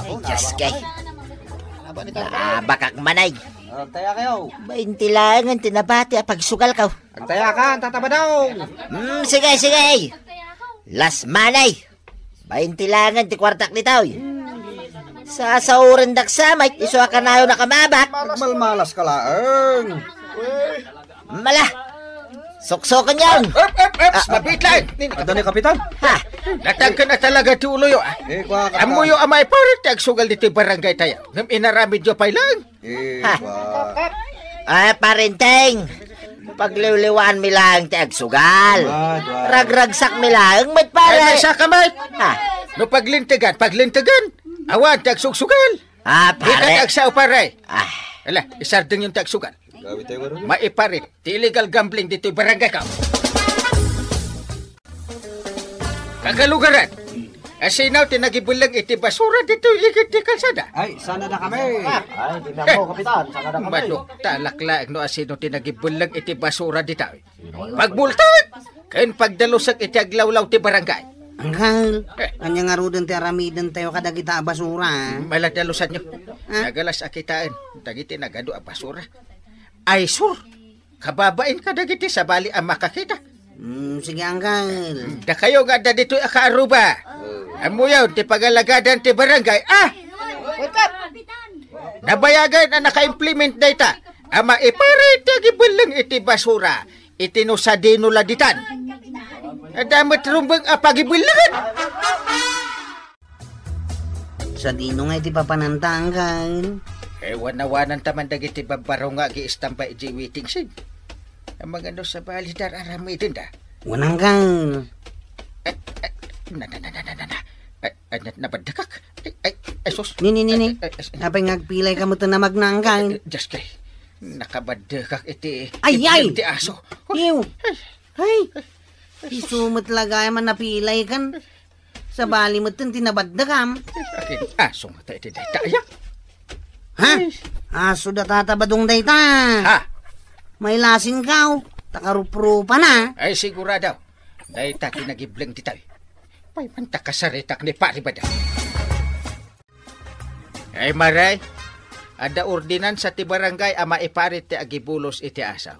Ay, Diyos kay. Naabakak manay. Agtaya kayo. Bainti laengen ti nabati a pagsugalko. Agtaya ka, Tata Badong. Hmm, sige, sige. Last money. Bainti laengen ti kuartak ditoy. Sasaorendak sa met, isu a kanayon a kamabak. Agmalmalas ka laeng. Mala. Suksoken yon. Ep, ep, ep, ah, mabiit laeng. Adda ni Kapitan. Ha? Natagken a talaga ti uloyo, ah. Eh, kua, Kapitan. Ammoyo a maiparit ti agsugal ditoy barangay tayo. Ngem inaramidyo pay laeng. Eh, ha? Kua. Ah, Pare Enteng. Pagliwliwaanmi laeng ti agsugal. Kua, kua. Ragragsakmi laeng met, pare. Ay, may saka met. Ha? No paglintegan, paglintegan. Awan ti agsugsugal. Ah, pare. Di ka agsao, pare. Ah. Ala, isardengyon ti agsugal. Maiparit ti illegal gambling ditoy barangay ko. Kakalugaran, asino ti nagibelleng iti basura ditoy igid ti kalsada? Ay, saan a kami? Ay, di na mo, Kapitan. Saan a kami? Maduktalak laeng no asino ti nagibelleng iti basura ditoy. Pagmultaek ken pagdalusek iti aglawlaw ti barangay. Anggal, eh, ania ngaruden ti aramidentayo kadagita a basura, ah? Maladalusanyo. Ah? Nagalas a kitaen dagiti nagadu a basura. Ay, sur. Kababain kadagiti sabali a makakita. Hmm, sige, anggal. Dakayo nga adda ditoy a kaarruba. Ammoyon ti pangalagadan ti barangay, ah? Nabayagen a naka-implement dayta a maiparit ti agibelleng iti basura iti no sadino la ditan. Adda met rumbeng a pagibellengen. Sadino nga iti papananta, anggal? Eh, wanawananta man dagiti babbaro nga agiistamba idiay waiting shed. Amangan no sabali da ar-aramidenda. Wen, anggal. Ay, ay, na, na, na. Ay, ay, na, nabaddekak. Ay, ay, ay, sus. Ni, ni, ni, ni. Ay, ay, ay, ay. Apay nga agpilay ka met a magna, anggal? Ay, ay, Diyos kay. Nakabaddekak iti, ay, iti, ay! Iti aso. Iw. Ay. Ay. Isu met la gayam a napilay kan. Sabali met ti nabaddekam. Akin aso nga ta iti dayta, aya? Ha? Ay. Aso da Tata Badong dayta. Ha? Mailasingkaw, ta karuprupana. Ay, sigurado. Dayta ti nagibleng ditoy. Pay man ta kasaritak ni Pari Badong. Ay, maray, adda ordinansa ti barangay a maiparit ti agibulos iti asaw.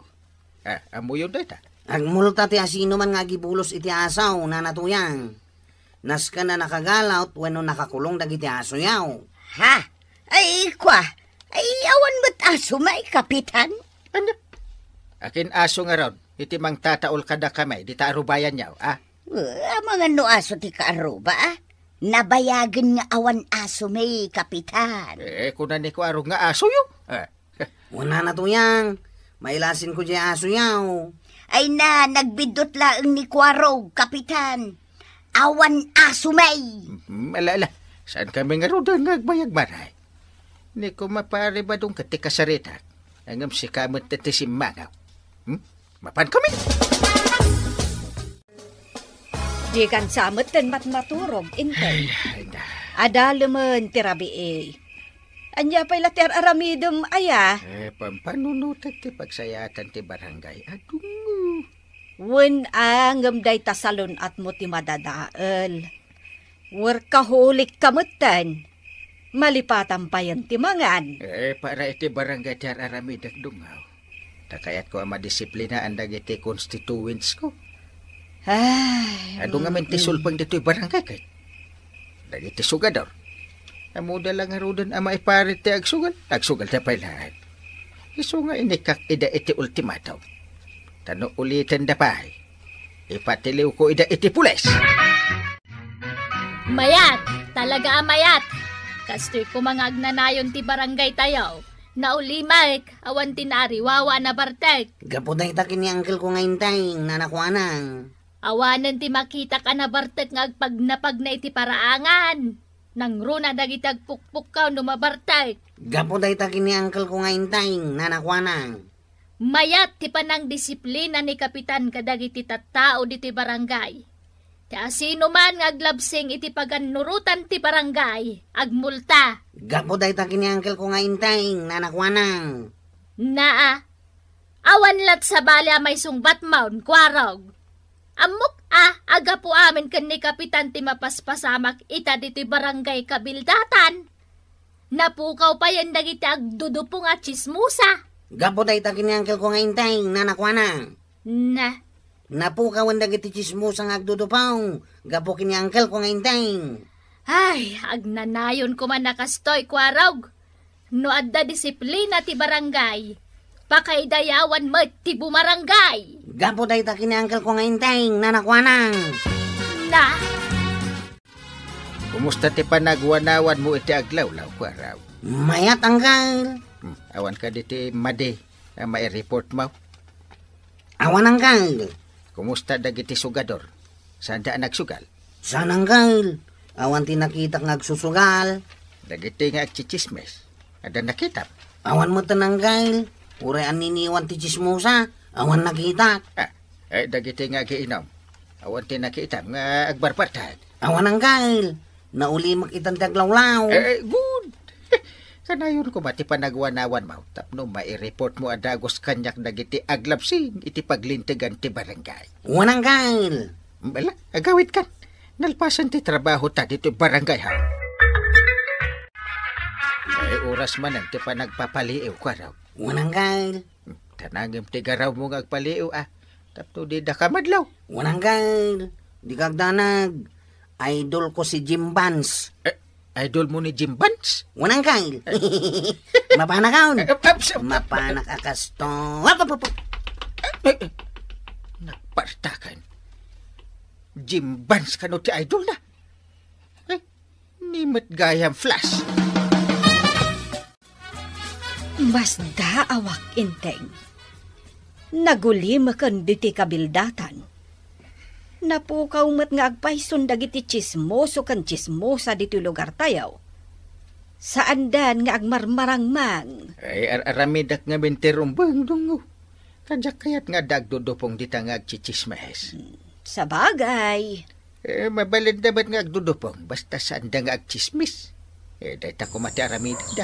Ah, ammoyon dayta? Agmulta ti asinoman nga agibulos iti asaw, Nana Tuyang. Nasken a nakagalawt wenno nakakulong dagiti asoyo. Ha? Ay, kua, ay, awan met asom, ay, Kapitan? Ania? Akin aso ngarud iti mangtataul kadakami dita arubayanyo, ah? Eh, amangan no aso ti kaarruba, ah? Nabayagen nga awan asomi, Kapitan. Eh, kuna ni Kuarog nga asoyo. Eh. Kunana, Tuyang, mailasin ko diay asoyo. Ay na, nagbiddut laeng ni Kuarog, Kapitan. Awan aso, may. Mhm, ala, ala. Saan kami ngaruden nga agbayag, maray? Ni ko mapari badong ket ti kasaritak. Ngem sika met ti simmangaw. Hmm? Mapan kami. Dikan sa met ten matmaturog, Intay. Ay, ay, na. Adalemen ti rabii. Ania pay la ti ar-aramidem, aya? Eh, pampanunutek ti pagsayaatan ti barangay. Adungo. Wen a, ngem dayta salun-atmo ti madadael. Workaholic ka metten. Malipatan payen ti mangan. Eh, para iti barangay ti ar-aramidek, Dungaw. Ta kayatko a madisiplinaan dagiti constituents ko. Ay, Adu ngamin ti mm. sulpeng ditoy barangay ket dagiti sugador. Ammoda la ngaruden a maiparit ti agsugal, agsugalda pay laeng. Isu nga inikak ida iti ultimatum. Ta no ulitenda pay, ipatiliwko ida iti pulis. Mayat! Talaga a mayat! Kastoy koma nga agnanayon ti barangay tayo. Naulimek, awan ti naariwawa a nabartek. Gapu dayta ken ni uncle ko nga Inteng, nanakuanang. Awanen ti makitak a nabartek nga agpagnapagna iti paraangan. Nangruna dagiti agpukpukkaw no mabartek. Gapu dayta ken ni uncle ko nga Inteng, nanakuanang. Mayat ti panangdisiplina ni Kapitan kadagiti tattao ditoy barangay. Ti asinoman nga aglabsing iti pagannurotan ti barangay, agmulta. Gapu dayta ken ni uncle ko nga Inteng, nanakuanang. Naa, awan lat sabali a maisungbatmon, Kuarog. Ammok a, a gapu amin ken ni Kapitan ti mapaspasamak ita ditoy barangay kabildatan. Napukaw payen dagiti agdudupong a tsismosa. Gapu dayta ken ni uncle ko nga Inteng, nanakuana. Na. Napukawen dagiti tsismosa nga agdudupong gapu ken ni uncle ko nga Inteng. Ay, agnanayon koma a kastoy, Kuarog. No adda disiplina ti barangay, pakaidayawan met ti bumarangay. Gapu dayta ken ni uncle ko nga Inteng, nanakuana. Na. Kumusta ti panagwanawanmo iti aglawlaw, Kuarog? Mayat, uncle. Hmm, awan kadi ti madi a maireport mo? Awan, uncle. Kumusta dagiti sugador? Saanda a nagsugal? Saan, uncle. Awan ti nakitak nga agsusugal. Dagiti nga agtsitsismis, adda nakitam? Awan metten, uncle. Uray anniniwan ti tsismosa, awan nakitak. Ah, eh, dagiti nga agiinom, awan ti nakitam nga agbarbartek? Awan, uncle. Naulimek itan ti aglawlaw. Eh, good. Kanayon koma ti panagwanawanmo tapno maireport mo a dagus kaniak dagiti aglabsing iti paglintegan ti barangay. Wen, uncle. Bala, agawidkan. Nalpasen ti trabaho ta ditoy barangay, ha? Ay, oras manen ti panagpapaliiw, Kuarog. Wen, uncle. Ta nangem ti garawmo nga agpaliiw, a. Tapno dida ka madlaw. Wen, uncle. Dika agdanag. Idol ko si Jim Vance. Eh, idol mo ni Jim Vance? Wen, uncle. Mapanakon. Eh, eh, abs-, Mapanak a kasto. Ap, ap, ap, ap. Eh, eh, nagpartakan. Jim Vance kano ti idol na? Eh, ni met gayam flash. Masdaawak, Inteng. Nagulimeken ditoy kabildatan. Napukaw met nga agpayson dagiti tsismoso ken tsismosa ditoy lugartayo. Saandan nga agmarmarangmang. Ay, ar-aramidek ngamin ti rumbeng, Dungo. Kadiak kayat nga adda agdudupong dita nga agtsitsismis. Hmm, sabagay. Eh, mabalinda met nga agdudupong, basta saanda nga agtsismis. Eh, dayta koma ti aramidenda.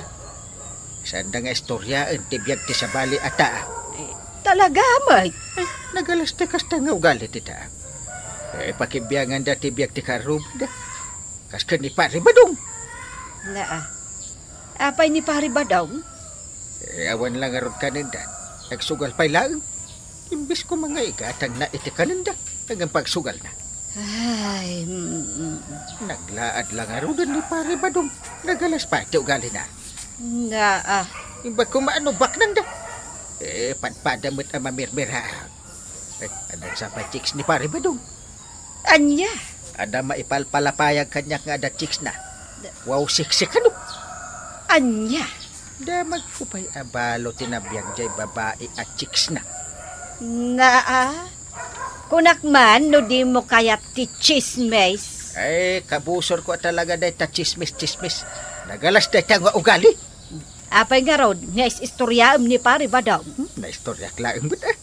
Saanda nga istoriaen ti biag ti sabali a tao. Eh, talaga met. Eh, nagalas ti kasta nga ugali ti tao. Eh, pakibianganda ti biag ti karrubida. Kas ken ni Pari Badong. Naa. Apay ni Pari Badong? Eh, awan la ngarud kanenda. Nagsugal pay laeng. Imbes koma nga igatangna iti kanenda, ngem pagsugalna. Ay, mm, mm. Naglaad la ngaruden ni Pari Badong. Nagalas pay ti ugalina. Naa. Imbag koma no baknangda. Eh, padpada met a mamirmiraak. Eh, adda sa pay chicks ni Pari Badong. Ania? Adda maipalpalapayag kaniak nga adda chicks na. Wow, sexy kano. Ania? Damagko pay a balo ti nabiag jay babai a chicks na. Ngaa? Kunak man no dimo kayat ti chismis. Ay, kabusorko a talaga dayta chismis-chismis. Nagalas dayta nga ugali. Apay ngarud nga is-istoriaem ni Pare Badong? Hmm, naistoriak laeng met, eh.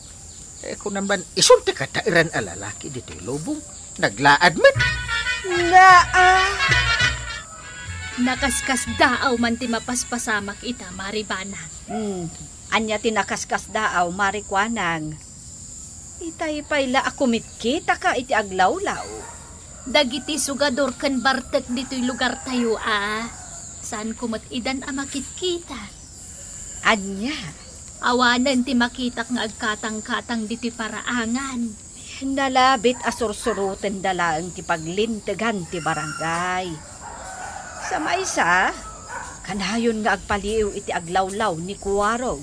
Eh, kunam ban, isun ti kataeran a lalaki ditoy lubong. Naglaad met. Ngaa? Nakaskasdaaw man ti mapaspasamak ita, Mari Banag. Hmm. Ania ti nakaskasdaaw, Mari Kuanang? Itay pay la a kumitkitaka iti aglawlaw. Dagiti sugador ken bartek ditoy lugartayo a saanko met idan a makitkita. Ania? Awanen ti makitak nga agkatangkatang ditoy paraangan. Nalabit a sursurotenda laeng ti paglintegan ti barangay. Sa maysa, kanayon nga agpaliiw iti aglawlaw ni Kuarog.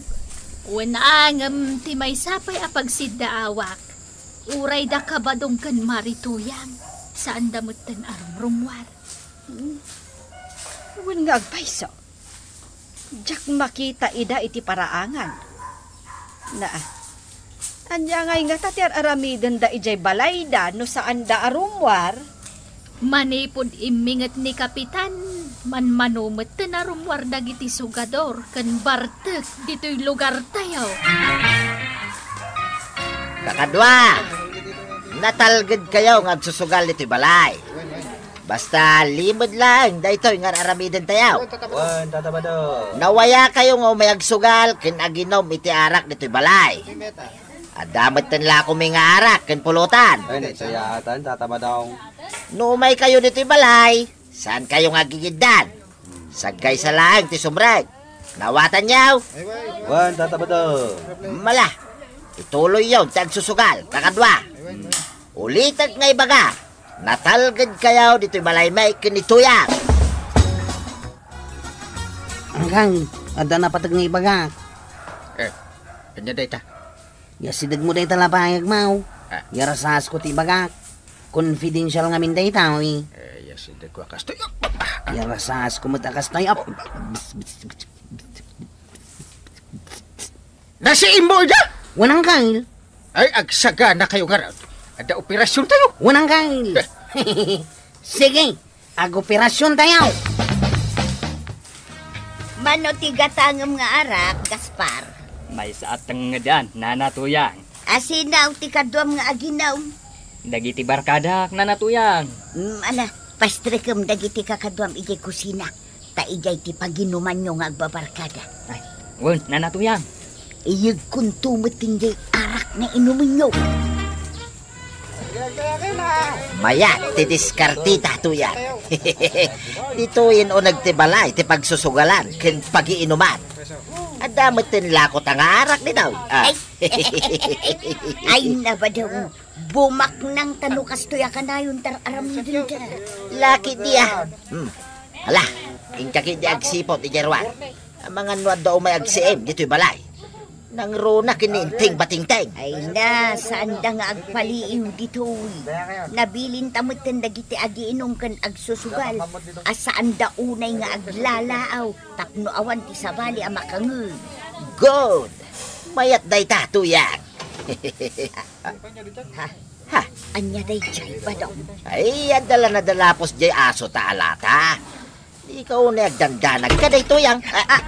Wen, ngem ti maysa pay a pagsiddaawak, uray da ka Badong ken Mari Tuyang, saanda metten a rumrummuar. Hmm. Wen nga agpayso. Diak makita ida iti paraangan. Na, ania ngay ngata ti ar-aramidenda idiay balayda no saanda a rummuar? Manipud imminget ni Kapitan, manmano metten a rummuar dagiti sugador ken bartek ditoy lugartayo. Kakadua, natalgedkayo nga agsusugal ditoy balay. Basta limed laeng daytoy nga ar-aramidentayo. Wen, Tata Badong. Nawayakayo nga umay agsugal ken aginum iti arak ditoy balay. Adda metten la kami nga arak ken pulutan. Ay, nagsayatan, Tata Badong. No umaykayo ditoy balay, saankayo nga agigiddan. Sagkaysa laeng ti sumrek. Nawatanyo? Wen, Tata Badong. Mala, ituloyyo ti agsusugal, kakadua. Ulitek nga ibaga, natalgedkayo ditoy balaymi ken ni Tuyang. Anggang, adda napateg nga ibaga. Eh, ania dayta? Yasidegmo dayta la payagmo. Ah. Yarasasko ti ibagak. Confidential ngamin dayta, wi. Eh, yasidegko a kastoy. Yarasasko met a kastoy. Ap-, Nasiimmo ida? Wen, Angkel. Ay, agsaganakayo ngarud. Adda operasiontayo. Wen, Angkel. Eh. Sige, agoperasiontayo. Mano ti gatangem nga arak, Gaspar? Maysa a tengngedan, Nana Tuyang. Asino ti kaduam nga aginum? Dagiti barkadak, Nana Tuyang. Mm, ala, pastrekem dagiti kakaduam idiay kusina. Ta idiay ti paginumanyo nga agbabarkada. Ay, wen, Nana Tuyang. Iyegkonto met ti arak nga inumenyo. Mayat ti diskarteta, Tuyang. Ditoyen uneg ti balay ti pagsusugalan ken pagiinuman. Adda met ti lakota nga arak ditoy. Ah. Ay. Ay, nabadong. Bumaknang ta no kastoy a kanayon ti ar-aramidenta. Laki dia. Hmm. Hala, inka ketdi agsiput idiay ruar. Amangan no adda umay agsiim ditoy balay. Nangruna ken ni Inting Batingteng. Ay na, saanda nga agpaliiw ditoy. Nabilinta metten dagiti agiinum ken agsusugal a saanda unay nga aglalaaw tapno awan ti sabali a makangngeg. Good! Mayat dayta, Tuyang. Ha? Ha? Ania daydiay, Badong? Ay, adda la nadalapos diay aso ta alata. Dika unay agdandanag kadaytoy, Tuyang. Ah, ah.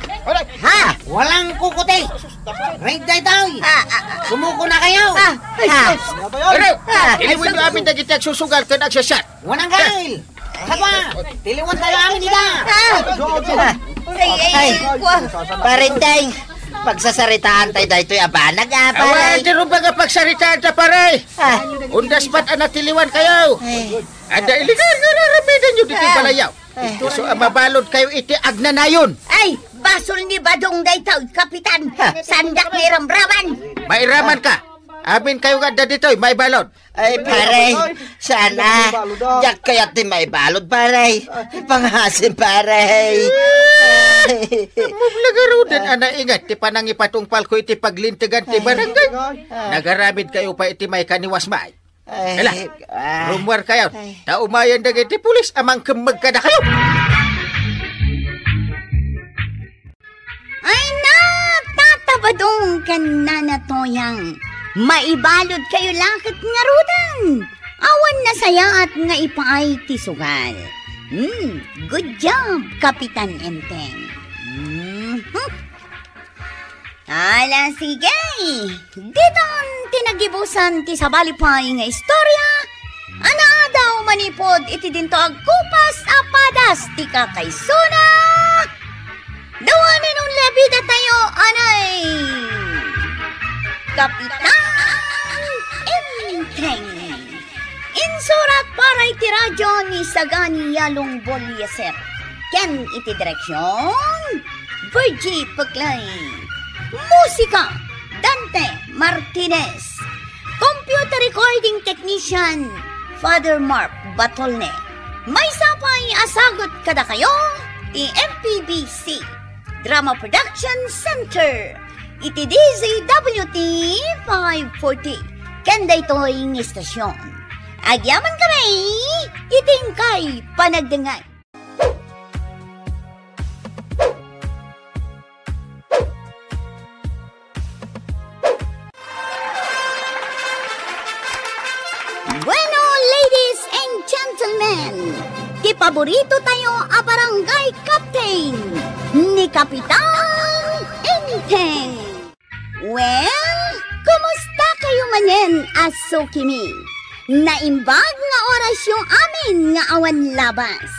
Ha? Walang kukuti. Raid daytoy. Ah, ah, ah. Sumuko na kayo. Ah, ay, ah. Sus. Ano? Ah, ay, tiliwenyo sus. Amin dagiti agsusugal ken agsasat. Walang kail. Kadua, tiliwan tayo amin ida. Ah! Ay, ay, ay, ay, kwa. Parenteng, pagsasaritaan tayo daytoy a banag, ah, pare. Awan, ti rumba nga pagsaritaan ta, pare. Ah. Undas pat a natiliwan kayo. Ay. Adda iligar nga raramidan nyo ditoy Ah. balayaw. Ay. Isu a mabalod kayo iti agnanayon. Ay, basol ni Badong daytoy, Kapitan. Ha. Sandak ni Ramraman. Mairaman ka. Amin kayo nga adda ditoy, maibalod. Ay, pare, sana. Diak kayat ti maibalod, pare. Pangasim, pare. Mumlagaruden a naingat ti panangipatungpalko iti paglintegan ti barangay. Nagaramid kayo pa iti maikaniwas may. Ay, Hala, ah. Rummuar kayo. Ay. Ta umayen dagiti pulis a mangkemmeg kadakayo. Ay, natatabadong ken Nana Toyang. Maibalud kayo laket ngaruden. Awan nasayaat nga ipaay ti sugal. Hmm, good job, Kapitan Enteng. Mhm. Ala, sige. Diton ti nagibusan ti sabali pay nga istorya a naadaw manipud iti dinto agkupas a padas ti kakaisuna. The one and only a bida tayo, anay, Kapitan Enteng. Insurat para iti radyo ni Sagani Yalong Bolieser. Ken iti direksyon, Virgie Peclay. Musika, Dante Martinez. Computer recording technician, Father Mark Batolne. Maysa pay a sagut kadakayo ti M P B C Drama Production Center iti D Z W T five forty. Ken daytoy nga istasyon, agyaman kami iti inkay panagdengngeg. Bueno, ladies and gentlemen, ti paborito tayo a barangay captain, ni Kapitan Enteng. Well, kumusta kayo manen a sukimi? Naimbag nga orasyo amin nga awan labas.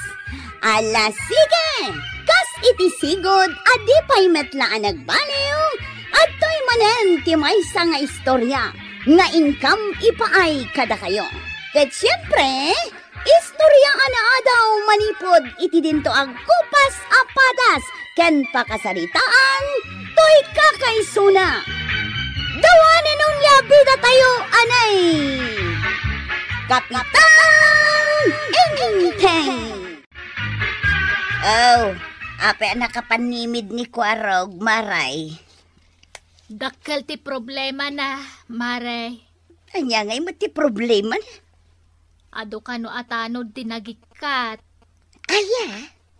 Ala, sige! Kas iti sigud a di pay met la a nagbaliw, adtoy manen ti maysa nga istorya nga inkam ipaay kadakayo. Ket siempre, istorya a naadaw manipud iti dinto agkupas a padas ken pakasaritaan toy kakaisuna. The one and only a bida tayo, anay, Kapitan Enteng. Oh, apay a nakapanimid ni Kuarog, Maray? Dakkel ti problemana, Maray. Ania ngay met ti problemana? Adu kano a tanod ti nagikkat. Aya?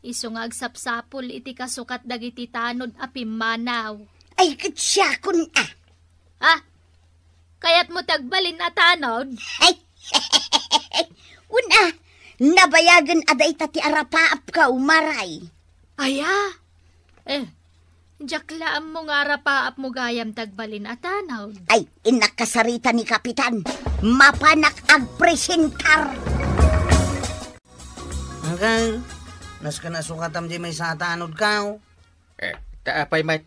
Isu nga agsapsapul iti kasukat dagiti tanod a pimmanaw. Ay, ket siakon a. Ha? Kayatmo ti agbalin a tanod? Ay, wen a, nabayagen a dayta ti arapaapko, Maray. Aya? Eh, diak la ammo nga arapaapmo gayam ti agbalin a tanod. Ay, innak kasarita ni Kapitan. Mapanak agpresentar. Angkel, nasken a sukatam diay maysa a tanodko. Eh, ta apay met?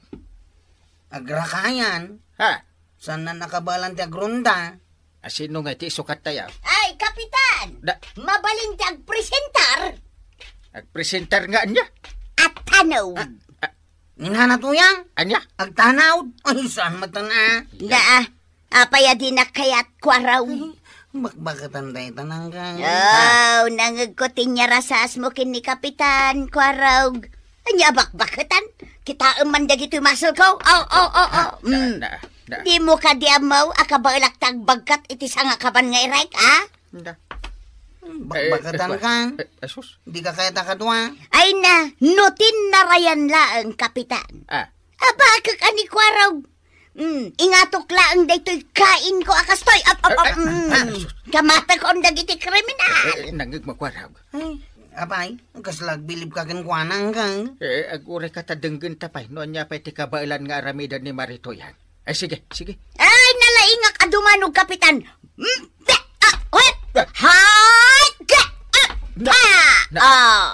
Agrakayan. Ha? Saan na nakabaelan ti agrunda? A, sino nga iti isukat tayo? Ay, Kapitan! Da- Mabalin ti agpresentar? Agpresentar nga ania? A tanod. Ah, ah. Ni Nana Toyang? Ania? Agtanod? Ay, saan met a? Da, ah. Apay a dinak kayat, Kuarog? Bakbaketan dayta, Angkel. Oh, nangegko ti inyarasasmo ken ni Kapitan, Kuarog. Ania bakbaketan? Kitaem man dagitoy muscle ko. Oh, oh, oh, oh. Ah, da, Mm. da, da. Dimo kadi ammo a kabaelak ti agbagkat iti sangakaban nga irek, a? Da. Bakbaketan Eh, eh, kan? Eh, asus. Di ka kayat a kadua? Ay na, no tinnarayan laeng, Kapitan. Ah. Abakek a ni Kuarog. Mm, ingatok laeng daytoy kainko a kastoy. Ap, ap, ap, Ay, ay, mm. ay, asus. Kamatekon dagiti kriminal. Eh, eh, nangegmo, Kuarog. Ay, apay, kasla agbilibka kenkuana, Angkel? Eh, agurayka ta denggenta pay no ania pay ti kabaelan nga aramiden ni Maray Toyang. Ay, sige, sige. Ay, nalaingak a dumanog, Kapitan. Mm, da, ah, wait. Hay, ga, ah, Na, ah, na. Ah.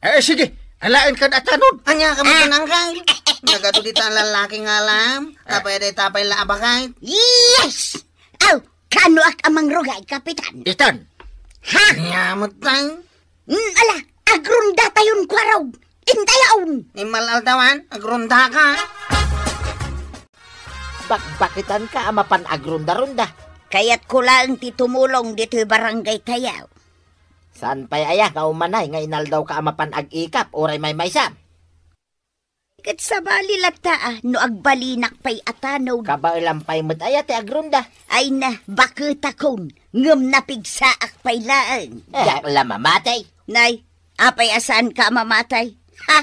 Eh, sige. Alaenkan a tanod. Ania ka met, Ah. Angkel? Nagadu dita a lalaki nga alam. Ah. Apay dayta pay la a baket? Yes! Aw, kanoak a mangrugay, Kapitan? Itan. Ha? Ania met, Tang? Mm, ala, agrunda tayon, Kuarog. Intayon. Immal-aldawan, agrunda ka. Bakbaketanka a mapan agrunda-runda. Kayatko laeng ti tumulong ditoy barangay tayo. Saan pay aya nga umanay nga inaldawka a mapan ag-ikap uray maymaysa? Ket sabali latta a no agbalinak pay a tanod. Kabaelam pay met aya ti agrunda? Ay na, baketakon, ngem napigsaak pay laeng. Eh, diak la mamatay. Nay, apay a saanka a mamatay? Ha?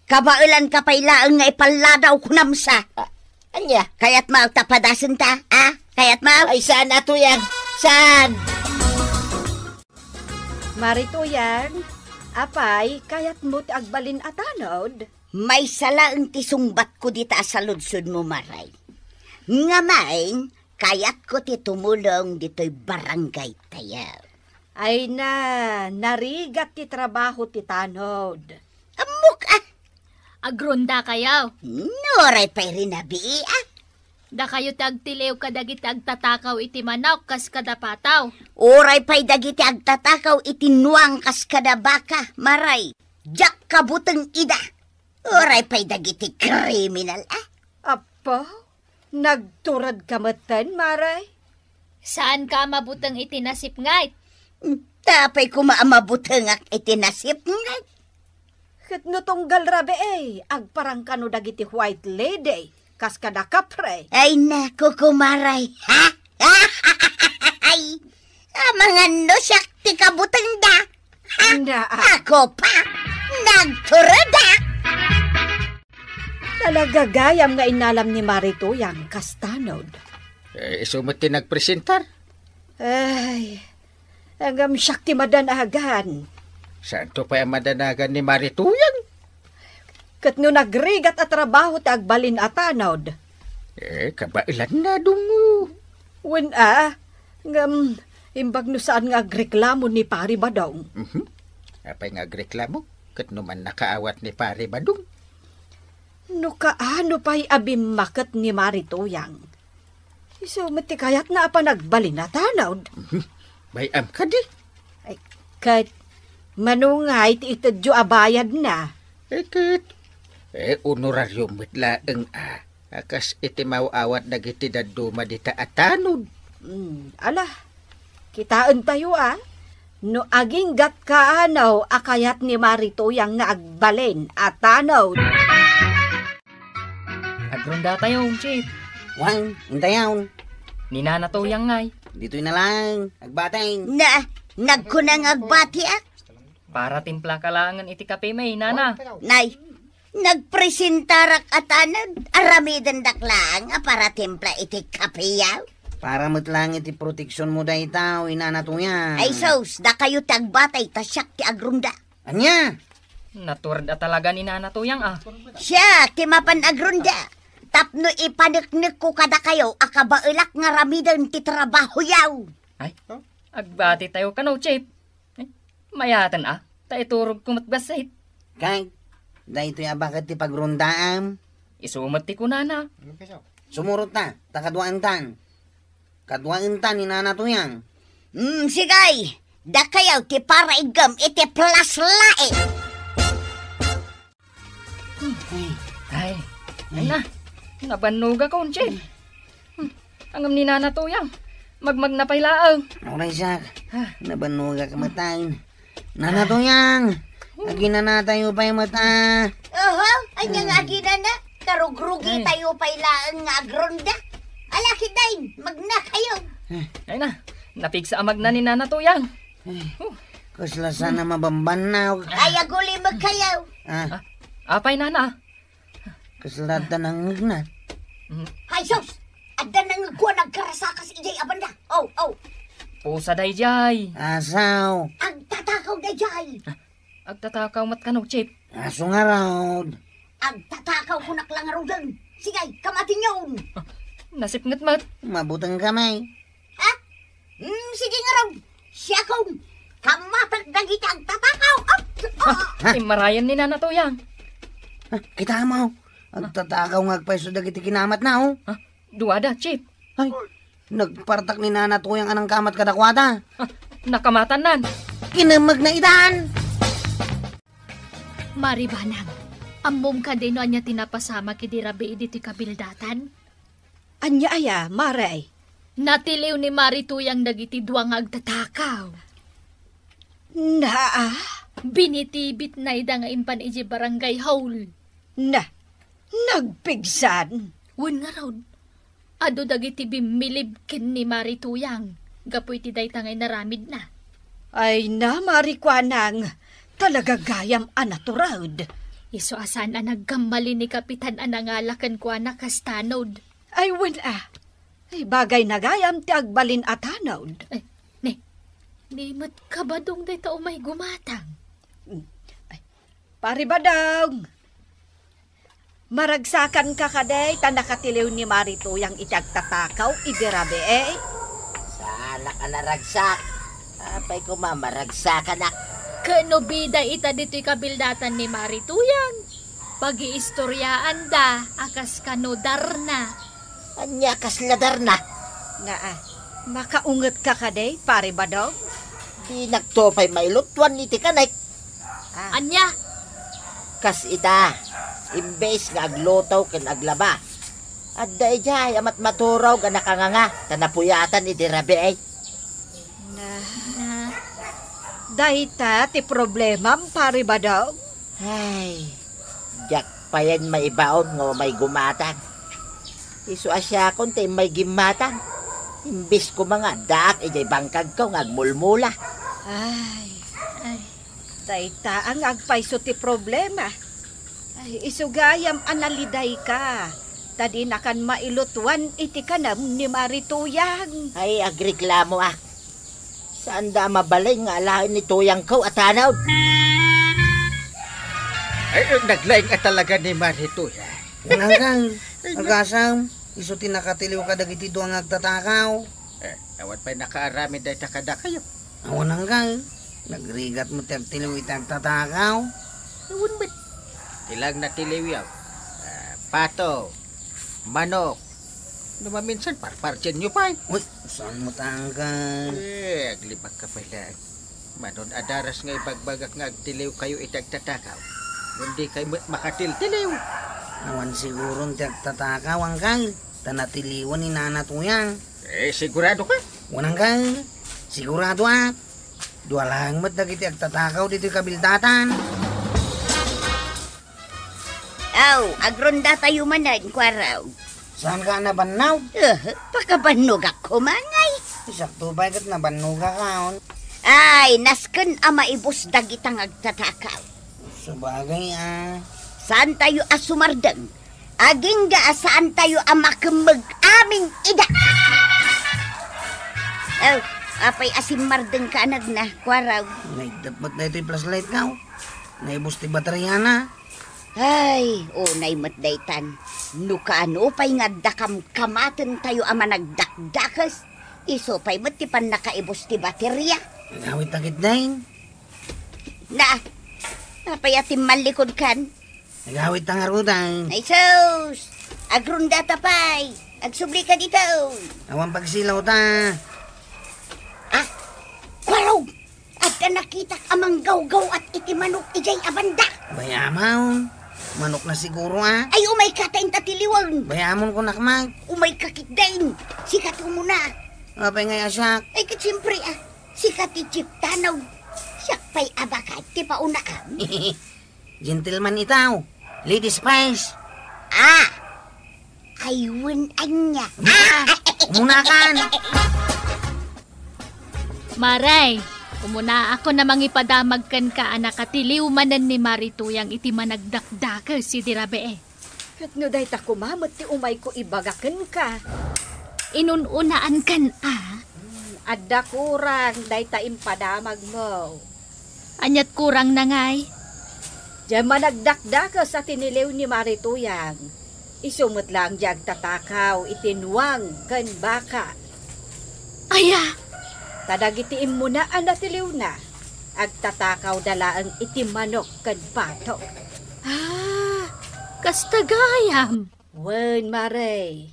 Kabaelanka pay laeng nga ipalladaw kunam sa. Ah, ania? Kayatmo ta padasenta, a? Kayatmo? Ay, saan a Tuyang? Saan? Mari Tuyang, apay, kayatmo ti agbalin a tanod? Maysa laeng ti sungbatko dita a saludsodmo, Mari. Ngem, kayatko ti tumulong ditoy barangay tayo. Ay na, narigat ti trabaho ti tanod. Ammok, a. Agrondakayo. Uray pay rinabii, a. Dakayo ti agtiliw kadagiti agtatakaw iti manok kas kada pataw. Uray pay dagiti agtatakaw iti nuang kas kada baka, Mari. Diak kabuteng ida. Uray pay dagiti kriminal, a. Apo, nagturedka metten, Mari? Saanka a mabuteng iti nasipnget? Ta apay koma a mabutengak iti nasipnget? Ket no tunggal rabii, agparang kano dagiti white lady, kas kada kapre. Ay, naku, kumaray. Ha? Ay, amangan no siak ti kabutengda. Ha? Naa. Ako pa, nagturedak. Talaga gayam nga inalam ni Mari Tuyang kas tanod. Eh, isu met ti nagpresentar? Ay, ngem siak ti madanagan. Saanto pay a madanagan ni Mari Tuyang? Ket no nagrigat a trabaho ti agbalin a tanod? Eh, kabaelanna, dungo. Wen a, ngem imbag no saan nga agreklamo ni Pari Badong. Mhm. Apay nga agreklamo? Ket no man nakaawat ni Pari Badong? No kaano pay a bimmaket ni Mari Tuyang? Isu met ti kayatna a panagbalin a tanod. Mhm. Bay-am kadi? Ay, ket mano ngay ti itedyo a bayadna? Eh, ket, eh, honorario met laeng a, a kas iti maaw-awat dagiti dadduma dita a tanod. Hmm, ala, kitaentayo a, no agingga't kaano a kayat ni Mari Tuyang nga agbalin a tanod. Agrondatayo, Chief. Wen, intayon. Ni Nana Tuyang ngay. Ditoy na lang, agbateng. Na, nagkuna nga agbatiak. Para timplaka laengen iti kape may, Nana. Nay, nagpresentarak a tanod, aramidendak laeng a para timpla iti kapeyaw. Para met laeng iti proteksionmo dayta, Nana Tuyang. Ay sus, dakayo ti agbatay, ta siak ti agronda. Ania? Natured a talaga ni Nana Tuyang, a. Siak ti mapan agronda. Tapno ipaneknekko kadakayo a kabaelak nga aramiden ti trabahoyaw. Ay, agbatitayo kano, Chief. Ay, mayaten a, ta iturogko met bassit. Kay, daytoy a baket ti pagrondaam. Isu met ti kunana. Sumurot ta, ta kaduaentan. Kaduaentan ni Nana Tuyang. Mm, sige, dakayo ti para iggem iti plasla, e. Ay, ay na. Nabannogak, Chief. Hmm, ngem ni Nana Tuyang, magmagna pay laeng. Uray siak. Ha? Nabannogak met. Nana Tuyang, aginanatayo pay met a. Oho, ania nga aginana? Karugrugitayo pay laeng nga agronda. Ala, ketdin, magnakayo. Ay na, napigsa a magna ni Nana Tuyang. Ay, kasla saan a mabambannog. Ay, agulimekkayo. A. A, apay, Nana? Kasla adda nangngegna. Mm. Ay, sus! Adda nangngegko a nagkarasakas idiay a banda. Aw, aw. Pusa daydiay. Asaw. Agtatakaw daydiay. A, agtatakaw met kano, Chief? Asu ngarud? Agtatakaw kunak la ngaruden. Sige, kamatenyon. A, nasipnget met. Mabutengkami. Ha? Hmm, sige ngarud. Siakon. Kammatek dagiti agtatakaw. Ah, ah. Ha? Immarayen ni Nana Tuyang. Ha? Kitamo. Agtatakaw nga agpayso dagiti kinamatna, o. Ha? Duada, Chief. Ay, nagpartak ni Nana Tuyang a nangkamat kadakuada. Ha? Nakamatannan. Kinemmegna itan. Mari Banang, ammom kadi no ania ti napasamak idi rabii ditoy kabildatan? Ania aya, Mare? Natiliw ni Mari Tuyang dagiti dua nga agtatakaw. Naa? Binitibitna ida nga impan idiay barangay hall. Na, nagpigsan? Wen ngarud, adu dagiti bimmilib ken ni Mari Tuyang gapu iti dayta nga inaramidna. Ay na, Mari Kuanang, talaga gayam a natured. Isu a saan a nagkammalin ni Kapitan a nangala kenkuana kas tanod. Ay, wen a. Ay, bagayna gayam ti agbalin a tanod. Ay, ni, ni met kabadong dayta umay gumatang. Mm. Ay, Pari Badong, maragsakanka kadi ta nakatiliw ni Mari Tuyang iti agtatakaw idi rabii? Saanak a naragsak. Apay koma maragsakanak. Ken no bida ita ditoy kabildatan ni Mari Tuyang, pagiistoriaanda a kas kano darna. Ania kasla darna? Nga, ah, makaungetka kadi, Pari Badong? Dinakto pay mailutuan iti kanek. Ah. Ania? Kas ita, imbes nga agluto ken aglaba, adda idiay a matmaturog a nakanganga ta napuyatan iti rabii. Na, na, dayta ti problemam, Pari Badong? Ay, diak payen maibaon nga umay gumatang. Isu a siakon ti immay gimmatang. Imbes koma nga addaak idiay bangkagko nga agmulmula. Ay, ay, dayta nga agpayso ti problema. Ay, isu gayam a nalidayka, ta dinakan mailutuan iti kanem ni Mari Tuyang. Ay, agreklamoak. Saanda a mabalin nga alaen ni Tuyangko a tanod. Ay, naglaing a talaga ni Mari Tuyang. Unang kang, agasam, isu ti nakatiliw kadagiti dua nga agtatakaw. Eh, awan pay nakaaramid dayta kadakayo. Awan anggal. Nagrigat met ti agtiliw iti agtatakaw. Awan met. Ti lang natiliwyo. Ah, pato, manok. No maminsan, parpartienyo pay. Uy, saan met anggal? Eh, aglibakka pay laeng. Manon a daras nga ibagbagak nga agtiliwkayo iti agtatakaw. Ngem dikay met makatiltiliw. Awan siguron ti agtatakaw, anggal. Ta natiliwen ni Nana Tuyang. Eh, siguradoka? Wen anggal. Siguradoak. Dua laeng met dagiti agtatakaw ditoy kabildatan. Aw, agrondatayo manen, Kuarog. Saanka a nabannog? Eh, pakabannogak koma ngay. Sakto pay ket nabannogakon. Ay, nasken a maibus dagita nga agtatakaw. Sabagay, ah. Saantayo a sumardeng. Agingga a saantayo a makemmeg amin ida. Oh, apay a simmardengka a nagna, Kuarog? Naigdat met daytoy flashlight, kaw. Naibus ti bateriana. Ay, unay met daytan. No kaano pay nga adda kamkamatentayo a managdakdakes, isu pay met ti pannakaibus ti bateria. Agawidta ketdin. Na, apay a timmallikudkan? Agawidta ngaruden. Ay sus! Agrondata pay! Agsublika ditoy! Awan pagsilawta. Ah! Kuarog! Adda nakitak a manggawgaw-at iti manok idiay a banda. Bay-amon. Manokna siguro, ah. Ay, umayka ta inta tiliwen. Bay-amon, kunak met. Umayka ketdin. Sika ti umuna. Apay ngay a siak? Ay, ket siempre, ah. Sika ti chief tanod. Siak pay a bakat ti paunaan. Gentleman itaw. Ladies first. Ah! Ay, wen ania. Ah! Umunakan! Maray, umunaakon a mangipadamag kenka a nakatiliw manen ni Mari Tuyang iti managdakdakes idi rabii. Ket no dayta koma met ti umayko ibaga kenka. Inun-unaankan a? Hmm, adda kurang dayta impadamagmo. Aniat kurangna ngay? Diay managdakdakes a tiniliw ni Mari Tuyang. Isu met laeng diay agtatakaw iti nuang ken baka. Aya! Ta dagiti immuna a natiliwna, agtatakawda laeng iti manok ken pato. Ah, kasta gayam. Wen, Mare,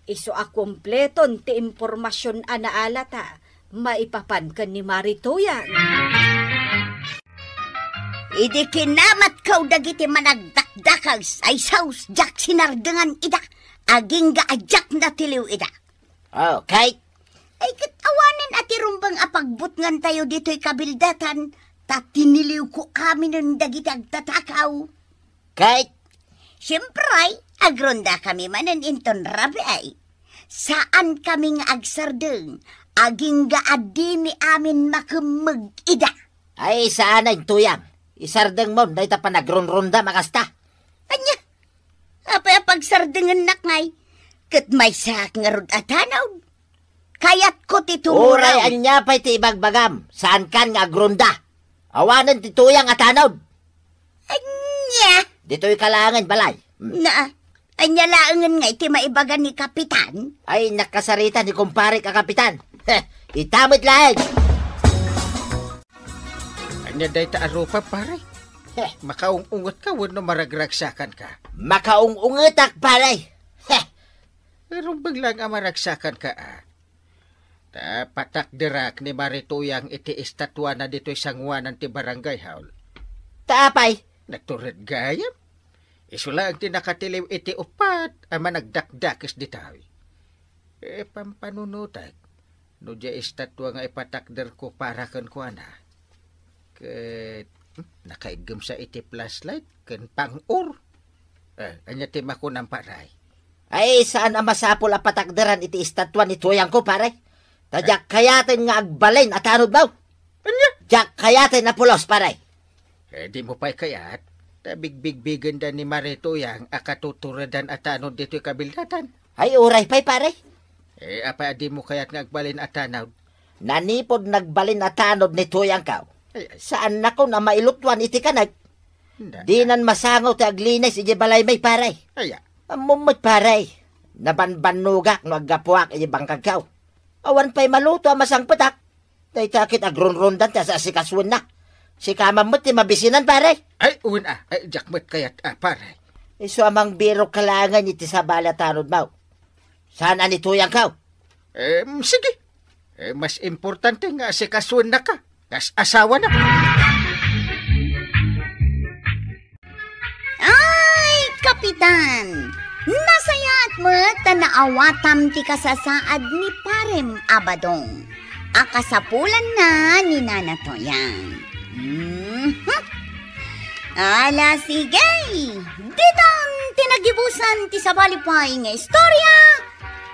isu a kompleton ti impormasion a naalata maipapan ken ni Mari Tuyang. Idi kinamatko dagiti managdakdakes, ay sus, diak sinardengan ida, agingga a diak natiliw ida. Oh, Kate? Ay, ket awanen a ti rumbeng a pagbutngantayo ditoy kabildatan, ta tiniliwko aminen dagiti agtatakaw. Kate? Siempre, agrondakami manen inton rabii. Saankami nga agsardeng, agingga a dimi amin makemmeg ida. Ay, saanen, Tuyang. Isardengmon dayta panagrunrondam a kasta. Ania? Apay a pagsardengennak ngay? Ket maysaak ngarud a tanaw. Kayatko ti tumuraw. Uray ania pay ti ibagbagam, saankan nga agronda. Awanen ti tuyang a tanod. Ania? Ditoy ka laengen, balay. Hmm. Na, ania laengen nga iti maibaga ni Kapitan? Ay, nakasarita ni kumparek a Kapitan. Heh, ita met laeng. Ania dayta a rupa, pare? Heh. Makaung-ungetka wenno maragragsakanka? Makaung-ungetak, pare. Heh. Rumbeng laeng a maragsakanka, a. Ta patakderak ni Mare Tuyang iti estatuana ditoy sangoanan ti barangay hall. Ta apay? Natured gayam. Isu laeng ti nakatiliw iti uppat a managdakdakes ditoy. E, pampanunotek, no diay estatua nga ipatakderko para kenkuana. Ket, hmm, nakaiggemsa iti flashlight ken pang-or. Eh, ania ti makunam, pare? Ay, saan a masapul a patakderan iti estatua ni tuyangko, pare. Ta diak kayaten nga agbalin a tanod, baw. Ania? Diak kayaten a pulos, pare. Eh, dimo pay kayat, ta bigbigbigenda ni Mare Tuyang a katuturedan a tanod ditoy kabildatan. Ay, uray pay, pare. Eh, apay a dimo kayat nga agbalin a tanod? Nanipud nagbalin a tanod ni tuyangko, ay, ay. Saannakon a mailutuan iti kaneg. Nda, dinan masango ti aglinis iti balaymi, pare. Aya. Ammom met, pare. Nabanbannogak no aggapuak iti bangkagko. Awan pay maluto a masangpetak. Dayta ket agrunrondan ti as-asikasuenna. Sika man met ti mabisinan, pare. Ay, wen a. Ay, diak met kayat a, pare. Isu a mangbirok ka laengen iti sabali a tanodmo. Saan a ni tuyangko? Em, sige. Eh, mas importante nga asikasuennaka kas asawana. Ay, Kapitan! Nasayaat met ta naawatam ti kasasaad ni Parem a Badong a kasapulanna ni Nana Toyang. Mhm. Ala, sige! Ditan ti nagibusan ti sabali pay nga istorya.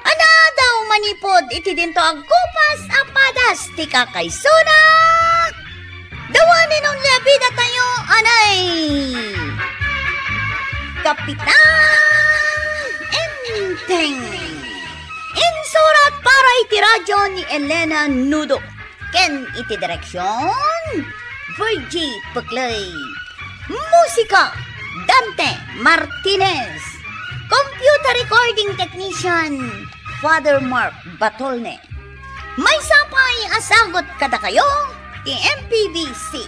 Anadaw manipud iti dinto agkupas a padas ti kakaisuna. The one and only a bida tayo, anay, Kapitan Enteng. Insurat para iti radyo ni Elena Nudo ken iti direksyon, Virgie Peclay. Musika, Dante Martinez. Computer recording technician, Father Mark Batolne. Maysa pay a sagut kadakayo ti M P B C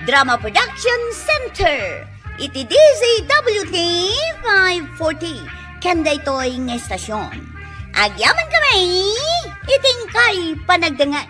Drama Production Center iti D Z W T five forty ken daytoy nga estasyon. Agyaman kami iti inkay panagdengngeg.